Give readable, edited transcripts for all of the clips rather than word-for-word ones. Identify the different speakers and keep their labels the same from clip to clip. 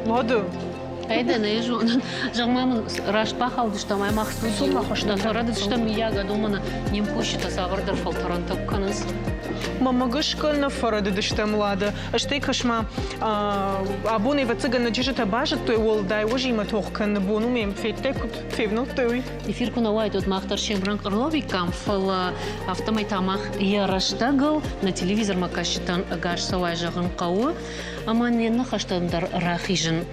Speaker 1: Лады.
Speaker 2: Ӕй дӕ нӕ зонын. Зӕгъ-ма мын, раст бахаудыстӕм ӕмӕ мах студийы нӕ фӕрӕдыдыстӕм, мыййаг, адоманы не мкусджытӕ цавӕрдӕр фӕлтӕрӕнтӕ куы кӕнынц.
Speaker 1: Мӕнмӕ гӕсгӕ нӕ фӕрӕдыдыстӕм, Лада. Стӕй кӕс-ма, абон, ӕвӕццӕгӕн, нӕ чызджытӕ базыдтой, уӕлдай уӕзимӕ тох кӕныны бон у ме федтай, куыд февнӕлдтой, уый?
Speaker 2: Эфир куы нӕ уаид, уӕд мах дӕр се мрӕнхъ ӕрлӕууиккам, фӕлӕ афтӕмӕй та мах йӕ рӕстӕгыл нӕ телевизормӕ кӕсджытӕн ӕгас цӕуай зӕгъын хъӕуы ӕмӕ не ныхӕстӕм дӕр рахизын.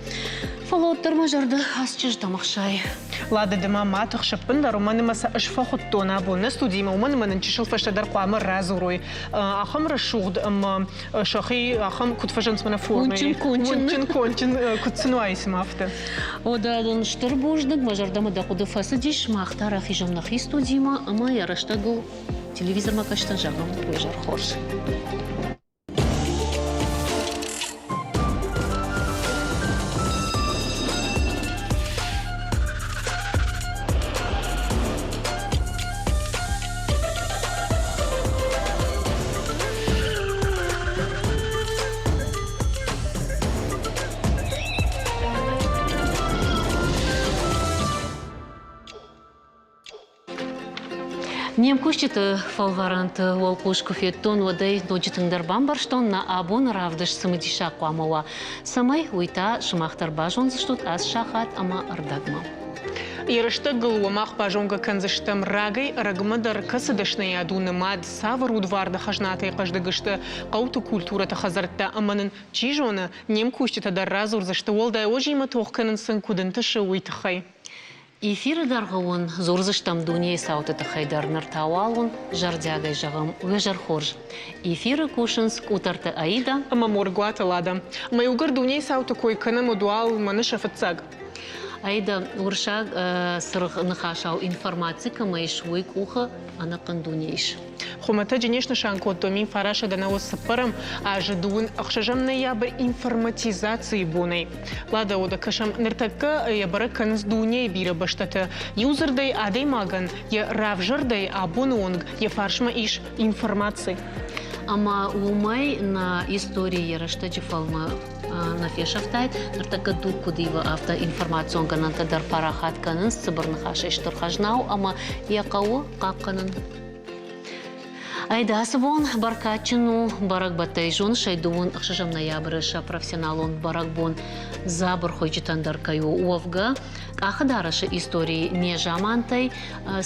Speaker 2: Фӕлӕ уӕддӕр мӕ зӕрдӕ ацы чызджытӕм ӕхсайы.
Speaker 1: Лада, ды ма ма тыхс ӕппындӕр, уымӕн ӕмӕ сӕ ӕз фӕхуыдтон абон нӕ студимӕ, уымӕн ӕмӕ нын чысыл фӕстӕдӕр хъуамӕ радзурой ахӕм рӕсугъд ӕмӕ сӕхи ахӕм куыд фӕзынц мӕнӕ формӕйы.
Speaker 2: Уынджын
Speaker 1: конджын куыд сын уайы цыма афтӕ.
Speaker 2: О, дӕ дын стыр бузныг, мӕ зӕрдӕмӕ дӕ хъуыды фӕцыдис, мах та рахизӕм нӕхи студимӕ ӕмӕ йӕ рӕстӕгыл телевизормӕ кӕсдзӕн, зӕгъӕм, уый зӕр хорз. Не мкусджыты фӕлварӕнты уӕлхъус куы федтон, уӕд ӕй ноджы тынгдӕр бамбӕрстон, нӕ абоны равдыст цымыдисаг хъуамӕ уа, цӕмӕй уый та сымах дӕр базондзыстут ацы сахат ӕмӕ ӕрдӕгмӕ.
Speaker 1: Йӕ рӕстӕгыл уӕ мах базонгӕ кӕндзыстӕм рагӕй-ӕрӕгмӕ дӕр кӕцы дӕсныйад у нымад, цавӕр удварны хӕзнатӕй хъӕздыг сты хъӕуты культурӕты хӕдзӕрттӕ ӕмӕ нын, чи зоны, не мкусджытӕ дӕр радзурдзысты уӕлдай уӕзимӕ тох кӕнын сын куыд ӕнтысы, уый тыххӕй.
Speaker 2: Эфиры дӕргъы уын дзурдзыстӕм дунейы цауты тыххӕй дӕр. Ныр та уал уын зӕрдиагӕй зӕгъӕм уе зӕр хорз. Эфиры кусынц Къутӕрты Аида
Speaker 1: ӕмӕ Моргуаты Лада. Ӕмӕ иугӕр дунейы цауты кой кӕнӕм, уӕд уал мӕны сӕ фыццаг.
Speaker 2: Аида, уырыссаг цыргъ ныхасау информаци кӕмӕ ис, уый къухы ӕнӕхъӕн дуне ис.
Speaker 1: Хуымӕтӕджы не снысан кодтой 1994 азы дыууын ӕхсӕзӕм ноябрь информатизацийы бонӕй. Лада уӕдӕ кӕсӕм, ныртӕккӕ йӕ бӕрӕг кӕнынц дунейы бирӕ бӕстӕты. Иудзырдӕй адӕймагӕн йӕ равзӕрдӕй абоны онг йӕ фарсмӕ ис информаци.
Speaker 2: Ӕмӕ уымӕй нӕ историйы йӕ рӕстӕджы фӕлмы нӕ фесӕфтаид. Ныртӕккӕ дуг куыд ивы, афтӕ информацион гӕнӕнтӕ дӕр парахат кӕнынц цыбыр ныхасӕй стыр хӕзна у ӕмӕ йӕ хъӕуы хъахъхъӕнын. Ӕдасы бон бӕркадджын у бӕрӕгбӕттӕй зоныс ӕй дыууын ӕхсӕзӕм ноябры сӕ профессионалон бӕрӕгбон дзабырхуыйджытӕн дӕр кӕй у. Уӕвгӕ, къахыдарӕсы историйы незамантӕй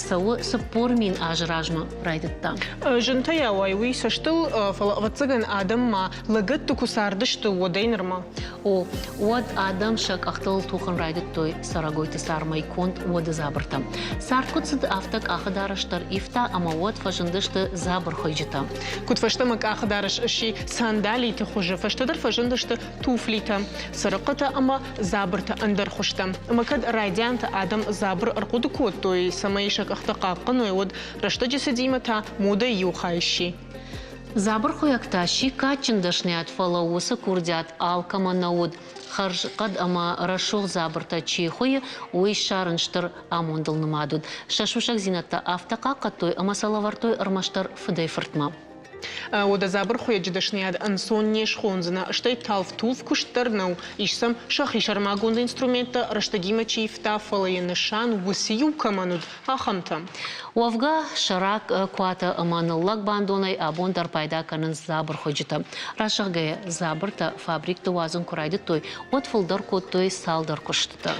Speaker 2: цӕуы 40 000 азы размӕ райдыдта.
Speaker 1: Зынтӕй ауай уый цӕстыл, фӕлӕ ӕвӕццӕгӕн адӕм ма лӕгӕтты куы цардысты, уӕдӕй нырмӕ.
Speaker 2: О, уӕд адӕм сӕ къӕхтыл тухын райдыдтой цӕрӕгойты цармӕй конд уӕды дзабыртӕ. Цард куыд цыд, афтӕ къахыдарӕс дӕр ивта ӕмӕ уӕд фӕзындысты дзабырхуыйджытӕ.
Speaker 1: Куыд фӕстӕмӕ къахыдарӕс сси сандалиты хуызы, фӕстӕдӕр фӕзындысты туфлитӕ, цырыхъхъытӕ ӕмӕ дзабыртӕ ӕндӕр хуызтӕ. Ӕмӕ кӕд райдианты адӕм дзабыр ӕрхъуыды кодтой, цӕмӕй сӕ къӕхтӕ хъахъхъӕной, уӕд рӕстӕджы цыдимӕ та модӕйы иу хай сси.
Speaker 2: Дзабырхуыйӕг та сси кадджын дӕсныйад, фӕлӕ уыцы курдиат алкӕмӕ нӕ уыд. Хӕрзхъӕд ӕмӕ рӕсугъд дзабыртӕ чи хуыйы, уый ссарын стыр амондыл нымад уыд. Сӕ сусӕгдзинӕдтӕ афтӕ хъахъхъӕдтой ӕмӕ сӕ лӕвӕрдтой ӕрмӕстдӕр фыдӕй-фыртмӕ.
Speaker 1: Уӕдӕ дзабырхуыйӕджы дӕсныйад ӕнцон не схондзынӕ, стӕй талф-тулф куыст дӕр нӕу. Ис сӕм сӕхи сӕрмагонд инструменттӕ, рӕстӕгимӕ чи ивта, фӕлӕ йӕ нысан уыцы иу кӕмӕн уыд, ахӕмтӕ.
Speaker 2: Уӕвгӕ, сӕрак куатӕ ӕмӕ ныллӕг бандонӕй абон дӕр пайда кӕнынц дзабырхуыйджытӕ. Рӕсӕгъгӕйӕ дзабыртӕ фабрикты уадзын куы райдыдтой, уӕд фылдӕр кодтой цалдӕр куыстытӕ,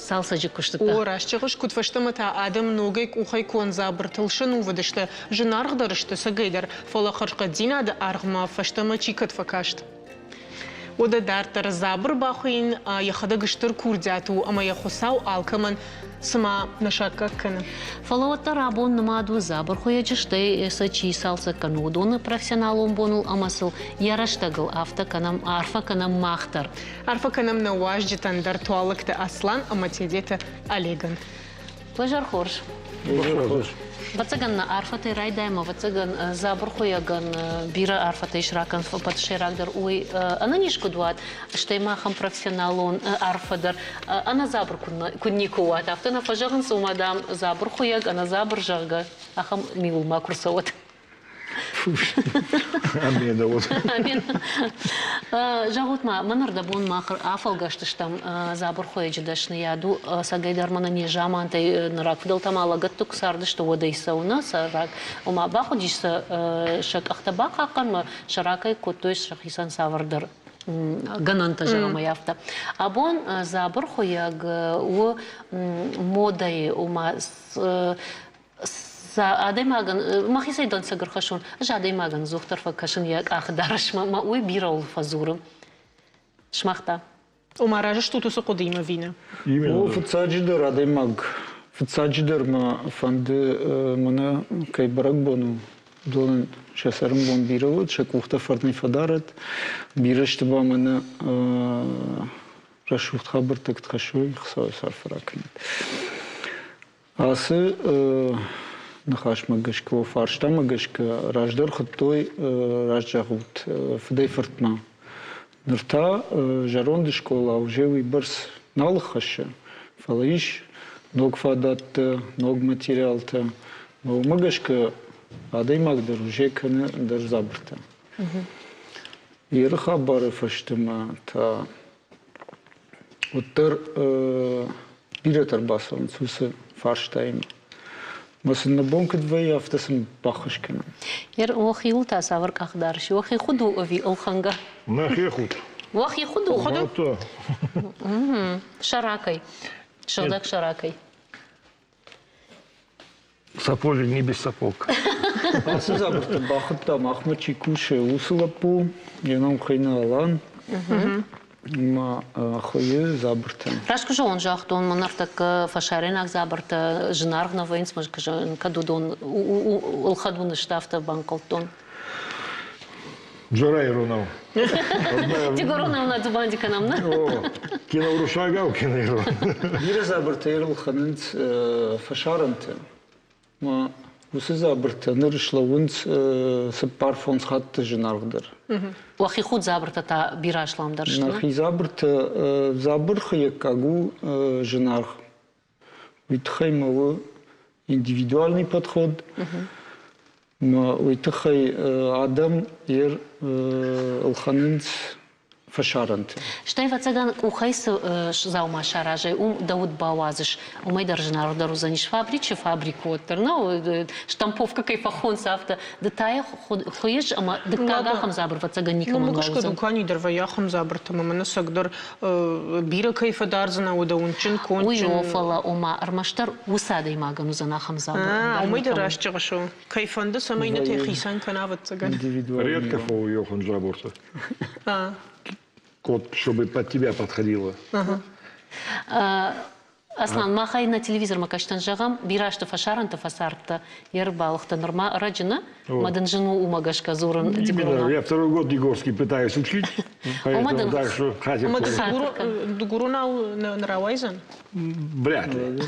Speaker 2: цалцӕджы куыстытӕ.
Speaker 1: О, раст зӕгъыс, куыд фӕстӕмӕ та адӕм ногӕй къухӕй конд дзабыртыл сӕнувыд сты, зынаргъдӕр сты цӕгӕйдӕр, фӕлӕ хӕрзхъӕддзинады аргъмӕ фӕстӕмӕ чи кӕд фӕкаст. Уӕдӕ дарддӕр дзабыр бахуыйын йӕхӕдӕг стыр курдиат у ӕмӕ йӕ Хуыцау алкӕмӕн цыма нӕ саккаг кӕны.
Speaker 2: Фӕлӕ уӕддӕр абон нымад у дзабырхуыйӕджы, стӕй сӕ чи цалцӕг кӕны, уыдоны профессионалон боныл ӕмӕ сыл йӕ рӕстӕгыл афтӕ кӕнӕм, арфӕ кӕнӕм мах дӕр.
Speaker 1: Арфӕ кӕнӕм нӕ уазджытӕн дӕр Туаллӕгты Аслан ӕмӕ Тедеты Олегӕн.
Speaker 2: Лазар хорз.
Speaker 3: Хорз.
Speaker 2: Ӕвӕццӕгӕн нӕ арфӕтӕй райдайӕм, ӕвӕццӕгӕн дзабырхуыйӕгӕн бирӕ арфӕтӕ ис ракӕн, фӕлӕ сӕйрагдӕр уый ӕнӕниз куыд уат, стӕй махӕн профессионалон арфӕ дӕр ӕнӕ дзабыр куыд никуы уат, афтӕ нӕ фӕзӕгъынц, уымӕ, дам, дзабырхуыйӕг ӕнӕ дзабыр, зӕгъгӕ, ахӕм миуыл макуы рцӕуӕд. Амин. Зӕгъут-ма, мӕн ӕрдӕбон мах афӕлгӕстыстӕм дзабырхойӕджы дӕсныйад у, ӕцӕгӕйдӕр мӕнӕ незамантӕй рагфыдӕлтӕ ма лӕгӕтты куы цардысты, уӕдӕй цӕуы сӕ раг. Ома бахъуыдис сӕ сӕ къӕхтӕ бахъахъхъӕнынмӕ, сӕ ракӕй кодтой сӕхицӕн цавӕрдӕр гӕнӕнтӕ, зӕгъӕм ӕй афтӕ. Абон дзабырхуыйӕг у модӕйы, ома адӕймагӕн мӕхицӕй дӕнцӕг ӕрхӕссон, ӕз адӕймагӕн ӕдзухдӕр фӕкӕсын йӕ къахы дарӕсмӕ, мӕ уый бирӕуыл фӕдзуры. Сымах та?
Speaker 1: Ома разы стут уыцы хъуыдыимӕ ӕви нӕ?
Speaker 3: О, фыццаджыдӕр адӕймаг, фыццаджыдӕр мӕ фӕнды мӕнӕ кӕй бӕрӕгбон у, уыдонӕн сӕ цӕрӕнбон бирӕ уӕд, сӕ къухтӕ фӕрнӕй фӕдарӕд. Бирӕ сты ба мӕнӕ рӕсугъд хабӕрттӕ куыд хӕссой, Хуыцауы сӕрфы ракӕнӕд. Ацы ныхасмӕ гӕсгӕ, фарстамӕ гӕсгӕ раздӕр хуыдтой, раст зӕгъут, фыдӕй-фыртмӕ. Ныр та зӕронд скъола уже уыйбӕрц нал хӕссы, фӕлӕ ис ног фадӕттӕ, ног материалтӕ. Уымӕ гӕсгӕ адӕймаг дӕр уже кӕны ӕндӕр дзабыртӕ. Еры хабары фӕстӕмӕ та уӕддӕр бирӕтӕ ӕрбацӕуынц уыцы фарстаимӕ. Мӕ сын нӕ бон куыд вӕййы, афтӕ сын баххуыс кӕнӕм.
Speaker 2: Ер уӕхиуыл та цавӕр къах дарыс? Уӕхи худ у ӕви ӕлхӕнгӕ?
Speaker 4: Нӕхи худ.
Speaker 2: Уӕхи худ у?
Speaker 4: Худ?
Speaker 2: Сӕракӕй. Сыгъдӕг сӕракӕй.
Speaker 4: Сапожник не без сапог.
Speaker 3: Ацы дзабырты бахуыдта, махмӕ чи кусы, уыцы лӕппу, йӕ ном хуыйны Алан. Ма хуыйы дзабыртӕ.
Speaker 2: Раст куы зӕгъон, загътон, мӕн ӕртӕккӕ фӕсарӕйнаг дзабыртӕ зынаргъ нӕ вӕййынц, кӕд уыдон ӕлхӕд уын сты, афтӕ банхъӕлдтон.
Speaker 4: Жора иронау.
Speaker 2: Дигоронау нӕ дзубанди кӕнӕм, нӕ?
Speaker 4: Кино уруссагау, кино ирон.
Speaker 3: Бирӕ дзабыртӕ ирыл хӕнынц фӕсарӕнты. Ма уыцы дзабыртӕ ныр слӕууынц цыппар-фондз хатты зынаргъдӕр.
Speaker 2: Уӕхи худ дзабыртӕ та бирӕ асламдӕр сты?
Speaker 3: Нӕхи дзабыртӕ, дзабыр хуыйӕггаг у зынаргъ. Уый тыххӕй ма у индивидуальный подход. Ма уый тыххӕй адӕм ер ӕлхӕнынц фӕсарӕнты.
Speaker 2: Стӕй, ӕвӕццӕгӕн, къухӕй цы дзаума саразай, уым дӕ уд бауадзыс. Уымӕй дӕр зынаргъдӕр уыдзӕнис фабричы фабрик уӕддӕр, нӕ? Штамповкӕ кӕй фӕхонынц, афтӕ. Ды та йӕ хуыйыс ӕмӕ дыккаг ахӕм дзабыр, ӕвӕццӕгӕн, никӕмӕн уал уыдзӕн.
Speaker 1: Дукани дӕр вӕййы ахӕм дзабыртӕ, ӕмӕ мӕнӕ цӕгдӕр бирӕ кӕй фӕдардзынӕ, уӕдӕ уындджын, кондджын.
Speaker 2: Уый о, фӕлӕ ома ӕрмӕстдӕр уыцы адӕймагӕн уыдзӕн ахӕм дзабыр.
Speaker 1: Уымӕй дӕр раст зӕгъыс, о. Кӕй фӕнды, цӕмӕй иннӕтӕй хицӕн кӕна, ӕвӕццӕгӕн.
Speaker 4: Редко фӕуы заборты. Кот, чтобы под тебя подходила.
Speaker 2: Аслан, махӕй нӕ телевизормӕ кӕстӕн зӕгъӕм, бирӕ азты фӕсарӕнты фӕцардтӕ, йе рбалыгътӕ нырма ӕрӕджы нӕ, мӕ дын зын у уымӕ гӕсгӕ дзурын
Speaker 4: Именно, я второй год Дигорский пытаюсь учить, поэтому так что хатир.
Speaker 1: Дыгуронау нӕ рауайдзӕн?
Speaker 4: Вряд ли.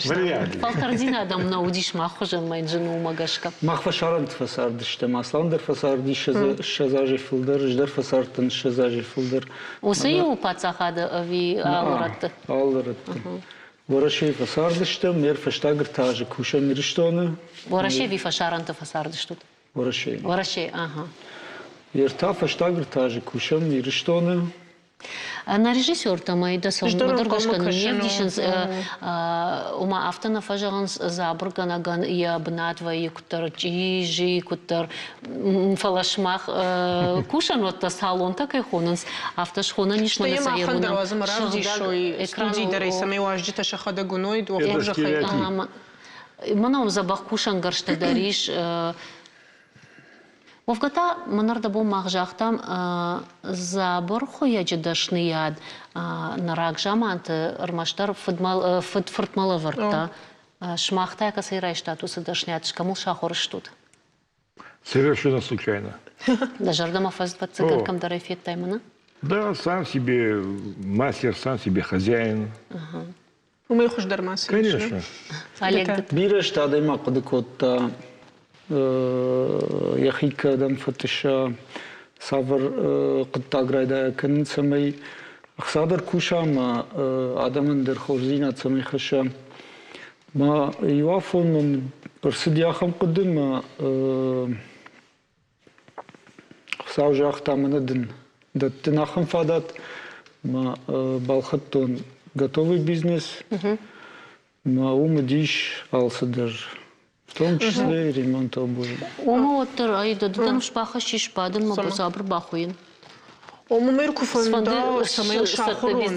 Speaker 2: Вряд ли. Фӕлтӕрдзинад ӕм нӕ уыдис мах хуызӕн, мӕ йын зын у уымӕ гӕсгӕ.
Speaker 3: Мах фӕсарӕнты фӕцардыстӕм. Аслан дӕр фӕцарди 20 азӕй фылдӕр, ӕз дӕр фӕцардтӕн 20 азӕй фылдӕр.
Speaker 2: Уыцы иу паддзахады ӕви алы рӕтты?
Speaker 3: Алы рӕтты. Уӕрӕсейы фӕцардыстӕм, ме рфӕстаг ӕртӕ азы кусӕм Ирыстоны.
Speaker 2: Уӕрӕсе ӕви фӕсарӕнты фӕцардыстут?
Speaker 3: Уӕрӕсейы.
Speaker 2: Уӕрӕсе, ага.
Speaker 3: Ӕртӕ фӕстаг ӕртӕ азы кусӕм Ирыстоны.
Speaker 2: Нӕ режиссертӕ ма дӕ сӕумӕдӕр гӕсгӕ не вдисынц, ома афтӕ нӕ фӕзӕгъынц, дзабыргӕнӕгӕн йӕ бынат вӕййы куыддӕр чъизи, куыддӕр, фӕлӕ сымах кусӕнуӕттӕ салонтӕ кӕй хонынц, афтӕ схонӕн ис
Speaker 1: мӕнӕ сӕ махӕн дӕр уадзӕм равдисой студийы дӕр ӕй, цӕмӕй уазджытӕ сӕхӕдӕг уыной, хорзӕхӕй.
Speaker 2: Мӕнӕ уым дзӕбӕх кусӕнгӕрзтӕ дӕр ис. Уӕвгӕ та мӕнӕрдӕбон мах загътам, дзабырхуыйӕджы дӕсныйад нӕ рагзаманты ӕрмӕстдӕр фыд фыртмӕ лӕвӕрдта. Сымах та кӕцӕй райстат уыцы дӕсныйад, кӕмыл сахуыр стут?
Speaker 4: Совершенно случайно.
Speaker 2: Дӕ зӕрдӕмӕ фӕцыгӕн кӕмдӕр ӕй федтай мӕнӕ?
Speaker 4: Да, сам себе мастер, сам себе хозяин.
Speaker 1: Уымӕй хуыздӕр ма цы ис?
Speaker 4: Конечно.
Speaker 3: Бирӕ сты адӕймаг хъуыды кодта, йӕхи кӕдӕм фӕтъысса, цавӕр хъуыддаг райдайа кӕнын, цӕмӕй ӕхца дӕр куса ӕмӕ адӕмӕн дӕр хорздзинад цӕмӕй хӕсса. Ма иу афон мӕм ӕрцыди ахӕм хъуыды, мӕ Хуыцау загъта, мӕнӕ дын дӕттын ахӕм фадат, мӕ балхӕдтон готовый бизнес. Мӕ уым уыдис алцыдӕр, в том числе и ремонт обуви.
Speaker 2: Ома уӕддӕр ӕй дӕдтӕн бахӕссис бадынмӕ дзабыр бахуыйын.
Speaker 1: Ома мӕ куы фӕнда, цӕмӕй сахуыр уон,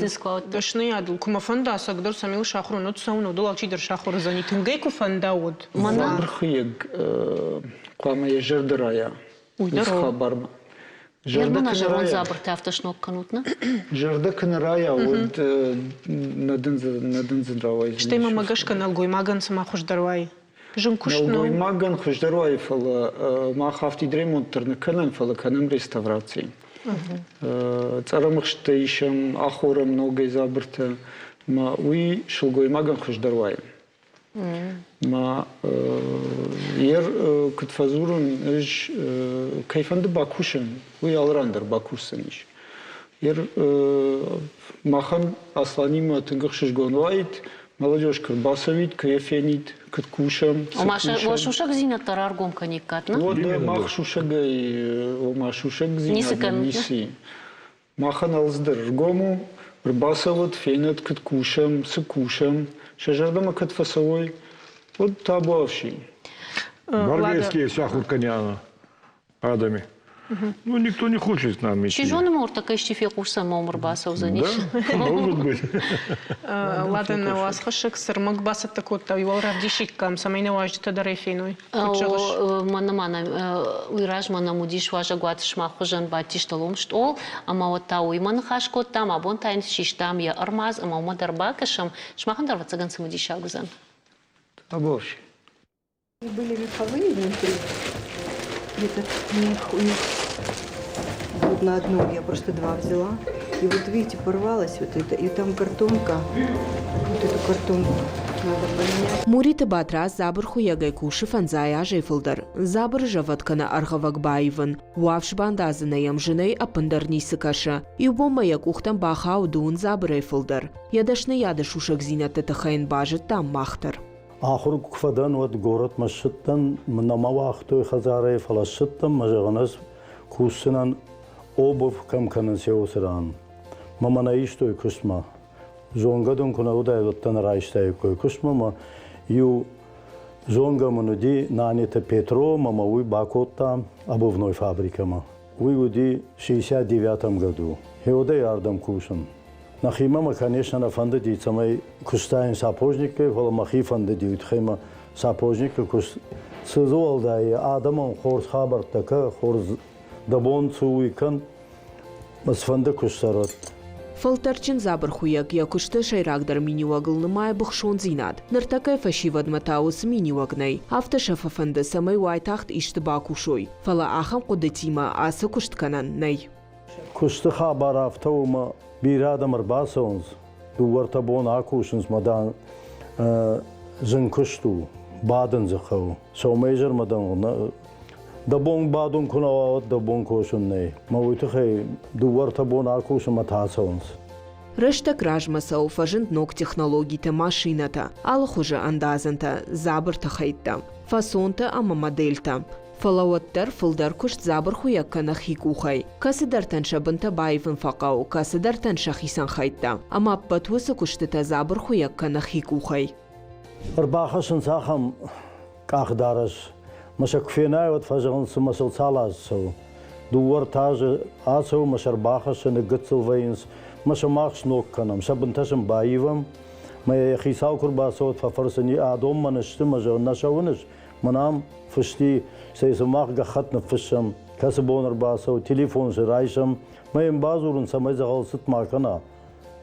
Speaker 1: дӕсныйадыл куы мӕ фӕнда, ӕцӕгдӕр цӕмӕй сахуыр уон, уӕд цӕуын, уӕд алчидӕр сахуыр уыдзӕни. Тынг ӕй куы фӕнда, уӕд.
Speaker 3: Дзабырхуыйӕг хъуамӕ йӕ зӕрдӕ райа уыцы хабармӕ.
Speaker 2: Зӕрдӕ куы нӕ райа, дзабыртӕ афтӕ сног кӕнут, нӕ?
Speaker 3: Зӕрдӕ куы нӕ райа, уӕд нӕ дын дзы рауайдзӕни.
Speaker 1: Стӕй мӕ гӕсгӕ нӕлгоймагӕн цыма хуыздӕр уай. Зын куыст нӕу.
Speaker 3: Нӕлгоймагӕн хуыздӕр уайы, фӕлӕ мах афтид ремонт дӕр нӕ кӕнӕм, фӕлӕ кӕнӕм реставраци. Цъӕрӕмыхсттӕ исӕм, ахорӕм ногӕй дзабыртӕ. Мӕ уый сылгоймагӕн хуыздӕр уайы. Мӕ ер куыд фӕдзурын, ӕз кӕй фӕнды бакусын, уый алыран дӕр бакусдзӕнис. Ер махӕн Асланимӕ тынг ӕхсызгон уаид, молодежь куы рбацӕуид, куы йӕ фенид, куыд кусӕм, цы
Speaker 2: Ома
Speaker 3: кусӕм.
Speaker 2: Уӕ сусӕгдзинӕдтӕ раргом кӕниккат, нӕ?
Speaker 3: Уӕдӕ мах сусӕгӕй, ома сусӕгдзинад ницы и. Махӕн алцыдӕр ӕргом у, ӕрбацӕуӕд, фенӕд, куыд кусӕм, цы кусӕм, сӕ зӕрдӕмӕ кӕд фӕцӕуой, уӕд табуафси.
Speaker 4: Баргайские сахур кӕниана адӕми. Ну, никто не хочет с нами идти.
Speaker 2: Чи зоны, ма ортакӕ исчи фехъусдзӕн, ма уым ӕрбацӕудзӕнис.
Speaker 4: Да, может быть.
Speaker 1: Ладно, нӕ уацхӕссӕг цы рмӕг бацӕттӕ кодта, уый уал равдисиккам, цӕмӕй нӕ уазджытӕ дӕр ӕй феной. Куыд зӕгъыс?
Speaker 2: Мӕнӕ ма нӕм уый размӕ нӕм уыдис уазӕгуаты сымах хуызӕн бадтис столом стъол, ӕмӕ уӕд та уыимӕ ныхас кодтам, абон та йын систам йӕ ӕрмадз ӕмӕ уымӕ дӕр бакӕсӕм. Сымахӕн дӕр, ӕвӕццӕгӕн, цымыдисаг уыдзӕн.
Speaker 3: Табуафси.
Speaker 5: Были меховые внутри. Этот мех у них вот на одном, я просто два взяла. И вот видите, порвалась вот это, и там картонка, вот эту картонку надо поменять.
Speaker 6: Муриты Батрадз дзабырхуыйӕгӕй кусы фӕндзай азӕй фылдӕр. Дзабыры зӕвӕт кӕнӕ ӕргъӕвӕг баивын, уафс бандадзынӕй йӕм зынӕй ӕппындӕр ницы кӕсы. Иу бонмӕ йӕ къухтӕм бахауд дыууын дзабырӕй фылдӕр. Йӕ дӕсныйады сусӕгдзинӕдты тыххӕй йын базыдтам мах дӕр.
Speaker 7: Ахуыр куы фӕдӕн, уӕд горӕтмӕ ссыдтӕн, нӕ мӕ уагътой хӕдзарӕй, фӕлӕ ссыдтӕн, мӕ зӕгъын, ӕз кусдзынӕн обувь кӕм кӕнынц, уыцы ран. Мӕ мӕ нӕ истой куыстмӕ. Зонгӕ дын куы нӕ уыдаид, уӕд дӕ нӕ райстаиккой куыстмӕ. Мӕ иу зонгӕ мын уыди Наниты Петро, мӕ мӕ уый бакодта обувной фабрикӕмӕ. Уый уыди 69 году. Гъеуӕдӕй ардӕм кусын. Нӕхимӕ мӕ, конечно, нӕ фӕндыди, цӕмӕй куыстаин сапожниккӕй, фӕлӕ мӕхи фӕндыди, уый тыххӕй мӕ сапожникы куыст цы дзы уӕлдай адӕмӕн хорз хабӕрттӕ кӕ, хорз дӕ бон цы уый кӕн, цыфӕнды куыст цӕрӕд.
Speaker 6: Фӕлтӕрдджын дзабырхуыйӕг йӕ куысты сӕйрагдӕр миниуӕгыл нымайы быхсондзинад. Ныртӕккӕ фӕсивӕдмӕ та уыцы миниуӕг нӕй. Афтӕ сӕ фӕфӕнды, цӕмӕй уайтагъд исты бакусой. Фӕлӕ ахӕм хъуыдытимӕ ацы куыст кӕнӕн нӕй.
Speaker 7: Куысты хабар афтӕ у, ӕмӕ бирӕ адӕм ӕрбацӕуынц, дыууӕ-ӕртӕ бон акусынц мӕ дӕн зын куыст у, бадын дзы хъӕуы. Сӕумӕизӕрмӕ дӕн дӕ бон бадын куы нӕ уа, уӕд дӕ бон кусын нӕй. Мӕ уый тыххӕй дыууӕ-ӕртӕ бон акусын ӕмӕ та ацӕуынц.
Speaker 6: Рӕстӕг размӕ цӕуы, фӕзынд ног технологитӕ, машинӕтӕ, алыхуызы ӕндадзӕнтӕ, дзабырты хӕйттӕ, фасонтӕ ӕмӕ модельтӕ. Фӕлӕ уӕддӕр фылдӕр куыст дзабырхуыйӕг кӕны хи къухӕй. Кӕцыдӕртӕн сӕ бынтӕ баивын фӕхъӕуы, кӕцыдӕртӕн сӕхицӕн хӕйттӕ. Ӕмӕ ӕппӕт уыцы куыстытӕ дзабырхуыйӕг кӕны хи къухӕй.
Speaker 7: Ӕрбахӕссынц ахӕм къахдарӕс. Мӕ сӕ куы фенай, уӕд фӕзӕгъынц, цымӕ сыл цал азы цӕуы. Дыууӕ-ӕртӕ азы ацӕуы, мӕ сӕ ӕрбахӕссы, ныггыццыл вӕййынц. Мӕ сӕ мах сног кӕнӕм, сӕ бынтӕ сын баивӕм. Мӕ йӕ хицау куы рбацӕуӕд, фӕфӕрсы, адон мӕн сты, мӕ зӕгъын, нӕ сӕ уыныс? Мӕн ам фысти, стӕй сымах гӕххӕтт ныффыссӕм, кӕцы бон ӕрбацӕуы, телефон сын райсӕм, мӕ йын бадзурын, цӕмӕй дзӕгъӕлцыд ма кӕна,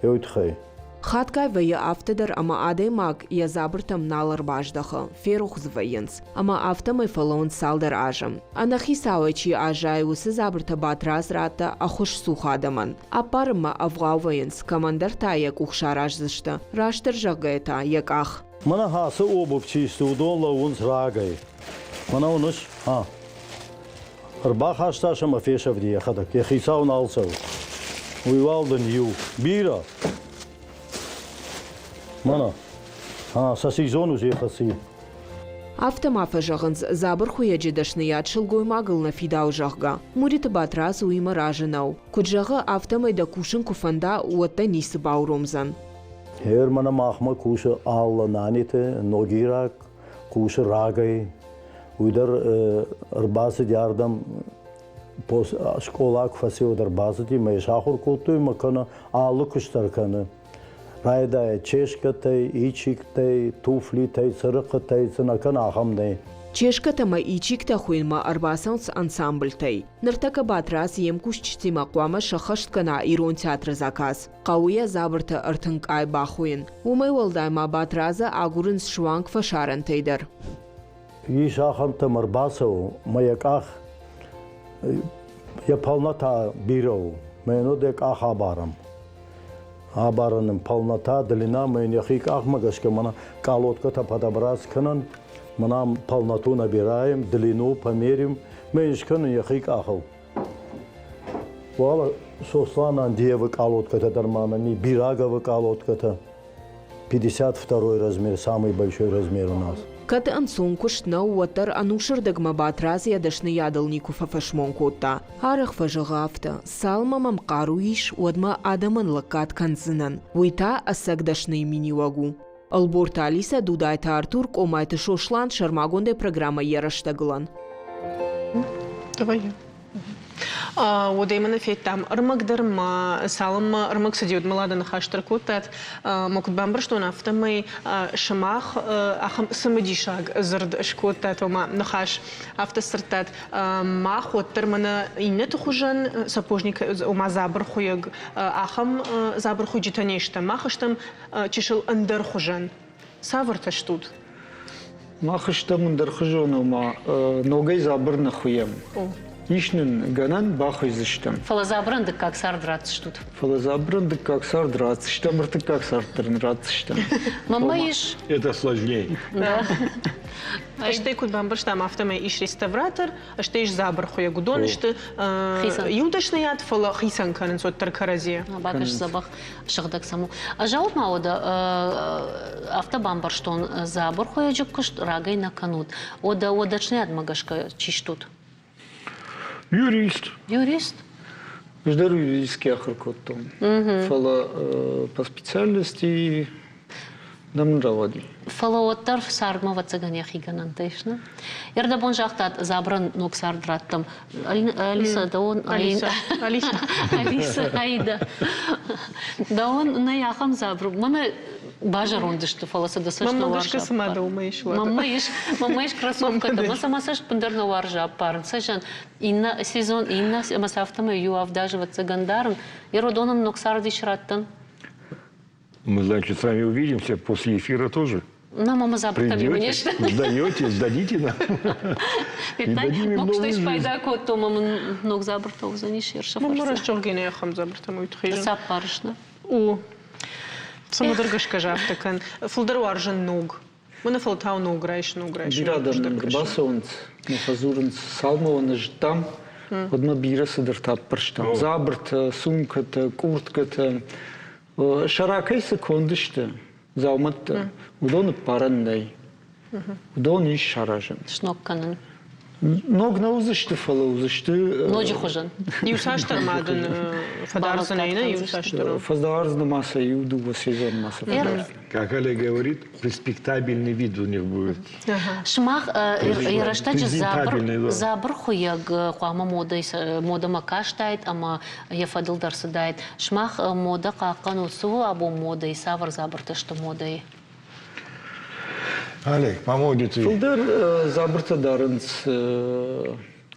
Speaker 7: уый тыххӕй.
Speaker 6: Хатгай вӕййы афтӕ дӕр, ӕмӕ адӕймаг йӕ дзабыртӕм нал ӕрбаздӕхы, ферох дзы вӕййынц, ӕмӕ афтӕмӕй фӕлӕууынц цалдӕр азы. Ӕнӕхицауӕй чи аззайы, уыцы дзабыртӕ Батрадз радта ӕххуысцух адӕмӕн. Аппарынмӕ ӕвгъау вӕййынц, кӕмӕндӕр та йӕ къух сараздзысты, растдӕр зӕгъгӕйӕ та, йӕ къах.
Speaker 7: Мӕнӕ ацы обувь чи сты, уыдон лӕууынц рагӕй. Мӕнӕ уыныс? А. Ӕрбахаста сӕ ӕмӕ фесӕфти йӕхӕдӕг. Йӕ хицау нал цӕуы. Уый уал дын иу. Бирӕ. Мӕнӕ. А, сӕ сезон уызе фӕци.
Speaker 6: Афтӕ ма фӕзӕгъынц, дзабырхуыйӕджы дӕсныйад сылгоймагыл нӕ фидауы, зӕгъгӕ. Муриты Батрадз уыимӕ разы нӕу. Куыд зӕгъы, афтӕмӕй дӕ кусын куы фӕнда, уӕд дӕ ницы бауромдзӕн.
Speaker 7: Гъер мӕнӕ махмӕ кусы Алла Наниты, ногираг, кусы рагӕй. Уый дӕр ӕрбацыди ардӕм скъола куы фӕци, уӕд ӕрбацыди мӕ йӕ сахуыр кодтой мӕ кӕны алы куыст дӕр кӕны. Райдайы чешкӕтӕй, ичиктӕй, туфлитӕй, цырыхъхъытӕй, цы нӕ кӕны, ахӕм нӕй.
Speaker 6: Чешкӕтӕ ӕмӕ ичиктӕ хуыйынмӕ ӕрбацӕуынц ансамблтӕй. Ныртӕккӕ Батрадз йе мкусджытимӕ хъуамӕ сӕххӕст кӕна ирон театры заказ. Хъӕуы йӕ дзабыртӕ ӕртынкъай бахуыйын. Уымӕй уӕлдай ма Батрадзы агурынц суанг фӕсарӕнтӕй дӕр.
Speaker 7: Ис ахӕмтӕм ӕрбацӕуы, мӕ йӕ къах, йӕ полнота бирӕ у, мӕ йын уӕд йӕ къах абарӕм. Абарӕн ын полнота, длина, мӕ йын йӕхи къахмӕ гӕсгӕ мӕнӕ къалоткӕтӕ подобрать кӕнӕн, мӕнӕ ам полноту набираем, длину померим, мӕ йын скӕнын йӕхи къахыл. Уал Сослан Андиевы къалоткӕтӕ дӕр ма нӕм и, Бираговы къалоткӕтӕ. 52 размер, самый большой размер у нас.
Speaker 6: Кӕд ӕнцон куыст нӕу, уӕддӕр ӕнусырдӕгмӕ Батрадз йӕ дӕсныйадыл никуы фӕфӕсмон кодта. Арӕх фӕзӕгъы афтӕ, цалынмӕ мӕм хъару ис, уӕдмӕ адӕмӕн лӕггад кӕндзынӕн. Уый та ӕцӕг дӕсныйы миниуӕг у. Ӕлборты Алисӕ, Дудайты Артур, Къомайты Сослан сӕрмагондӕй программӕ йӕ рӕстӕгылӕн.
Speaker 1: Давай. Уӕдӕй мӕ нӕ федтам. Ӕрмӕг дӕр ма цалынмӕ ӕрмӕг цыди, уӕдмӕ Лада ныхас дӕр кодтат. Мӕ куыд бамбӕрстон, афтӕмӕй сымах ахӕм цымыдисаг дзырд скодтат, ома ныхас афтӕ сдзырдтат. Мах уӕддӕр мӕнӕ иннӕты хуызӕн сапожник, ома дзабырхуыйӕг, ахӕм дзабырхуыйджытӕ не стӕм. Мах стӕм чысыл ӕндӕр хуызӕн. Цавӕртӕ стут?
Speaker 3: Мах стӕм ӕндӕрхуызон, ома ногӕй дзабыр нӕ хуыйӕм. Ис нын гӕнӕн, бахуыйдзыстӕм.
Speaker 2: Фӕлӕ дзабырӕн дыккаг цард ратдзыстут.
Speaker 3: Фӕлӕ дзабырӕн дыккаг цард ратдзыстӕм, ӕртыккаг цард дӕр ын ратдзыстӕм.
Speaker 2: Мамӕ ис.
Speaker 4: Это сложнее.
Speaker 2: Да.
Speaker 1: Стӕй куыд бамбӕрстам, афтӕмӕй ис реставратор, стӕй ис дзабырхуыйӕг. Уыдон сты иу дӕсныйад, фӕлӕ хицӕн кӕнынц уӕддӕр кӕрӕдзийӕ.
Speaker 2: Бакӕс дзӕбӕх. Сыгъдӕг сӕм у. Ӕз ма уӕдӕ афтӕ бамбӕрстон, дзабырхуыйӕджы куыст рагӕй нӕ кӕнут. Уӕдӕ уӕ дӕсныйадмӕ гӕсгӕ чи стут?
Speaker 4: Юрист.
Speaker 2: Юрист?
Speaker 3: Ӕз дӕр юридически ахуыр кодтон. Фӕлӕ по специальности нӕм рауади.
Speaker 2: Фӕлӕ уӕддӕр цардмӕ ӕвӕццӕгӕн йӕхи гӕнӕнтӕ ис, нӕ? Ӕрдӕбон загътат, дзабырӕн ног цард раттӕм. Алиса, дӕуон
Speaker 1: Алиса. Алиса.
Speaker 2: Алиса, Аида. Дӕуон нӕй ахӕм дзабыр. Мӕнӕ базӕронд сты, фӕлӕ сӕ дӕ цӕст нӕ уарзы.
Speaker 1: цыма дӕумӕ ис.
Speaker 2: Мӕнмӕ ис, мӕнмӕ ис кроссовкӕтӕ. Мӕ сӕ мӕ цӕст бындӕр нӕ уарзы ӕппарын. Цӕсӕн иннӕ сезон, иннӕ ӕмӕ сӕ афтӕмӕй иу авдазы ӕвӕццӕгӕн дарын. Еродонӕн ног цард ис раттӕн.
Speaker 4: Мы, значит, с вами увидимся после эфира тоже.
Speaker 2: Ну, мама завтра
Speaker 4: Придете, сдаете, сдадите нам.
Speaker 2: Мог что спайда кодтом, мын ног дзабыртӕ уыдзӕнис
Speaker 1: ерсафарсы. Мын рӕстӕггӕнӕ ахӕм дзабыртӕм уый тыххӕй.
Speaker 2: Цаппарыс, нӕ?
Speaker 1: У. Цымыдӕр гӕсгӕ афтӕ кӕн. Фылдӕр уарзын ног. Мын фӕлтау ног райс, ног райс.
Speaker 3: Бирӕ адӕм ӕрбацӕуынц, мӕ фӕдзурынц, цалынмӕ уӕ нӕ зыдтам, уӕдмӕ бирӕ цыдӕртӕ аппӕрстам. Дзабыртӕ, сумкӕтӕ, къурткӕтӕ. Сӕракӕй цы конд сты дзаумӕттӕ, уыдон ныппарӕн нӕй. Уыдон ис саразӕн.
Speaker 2: Сног кӕнын.
Speaker 3: Ног нӕ уыдзысты, фӕлӕ уыдзысты.
Speaker 2: Ноджы хуызӕн.
Speaker 1: Иу цасдӕр ма дын фӕдардзынӕ, нӕ иу цасдӕр.
Speaker 3: Фӕдардзынӕ ма сӕ иу-дыууӕ сезонмӕ сӕ фӕдардзынӕ.
Speaker 4: Как Олег говорит, респектабельный вид у них будет.
Speaker 2: Сымах рӕстӕджы дзабыр хуыйӕг хъуамӕ модӕмӕ кастаид ӕмӕ йӕ фӕдыл дӕр цыдаид. Сымах модӕ хъахъхъӕнут, цы у абон модӕйы, цавӕр дзабыртӕ сты модӕйы?
Speaker 4: Олег, помогите.
Speaker 3: Фылдӕр дзабыртӕ дарынц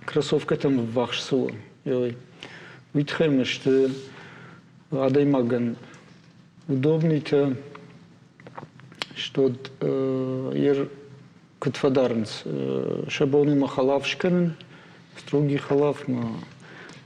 Speaker 3: кроссовкӕтӕм ӕввахс цы у, уый тыххӕй ма сты адӕймагӕн удобныйтӕ, что ер куыд фӕдарынц, сӕ бон у ма хӕлаф скӕнын, строгий хӕлаф ма.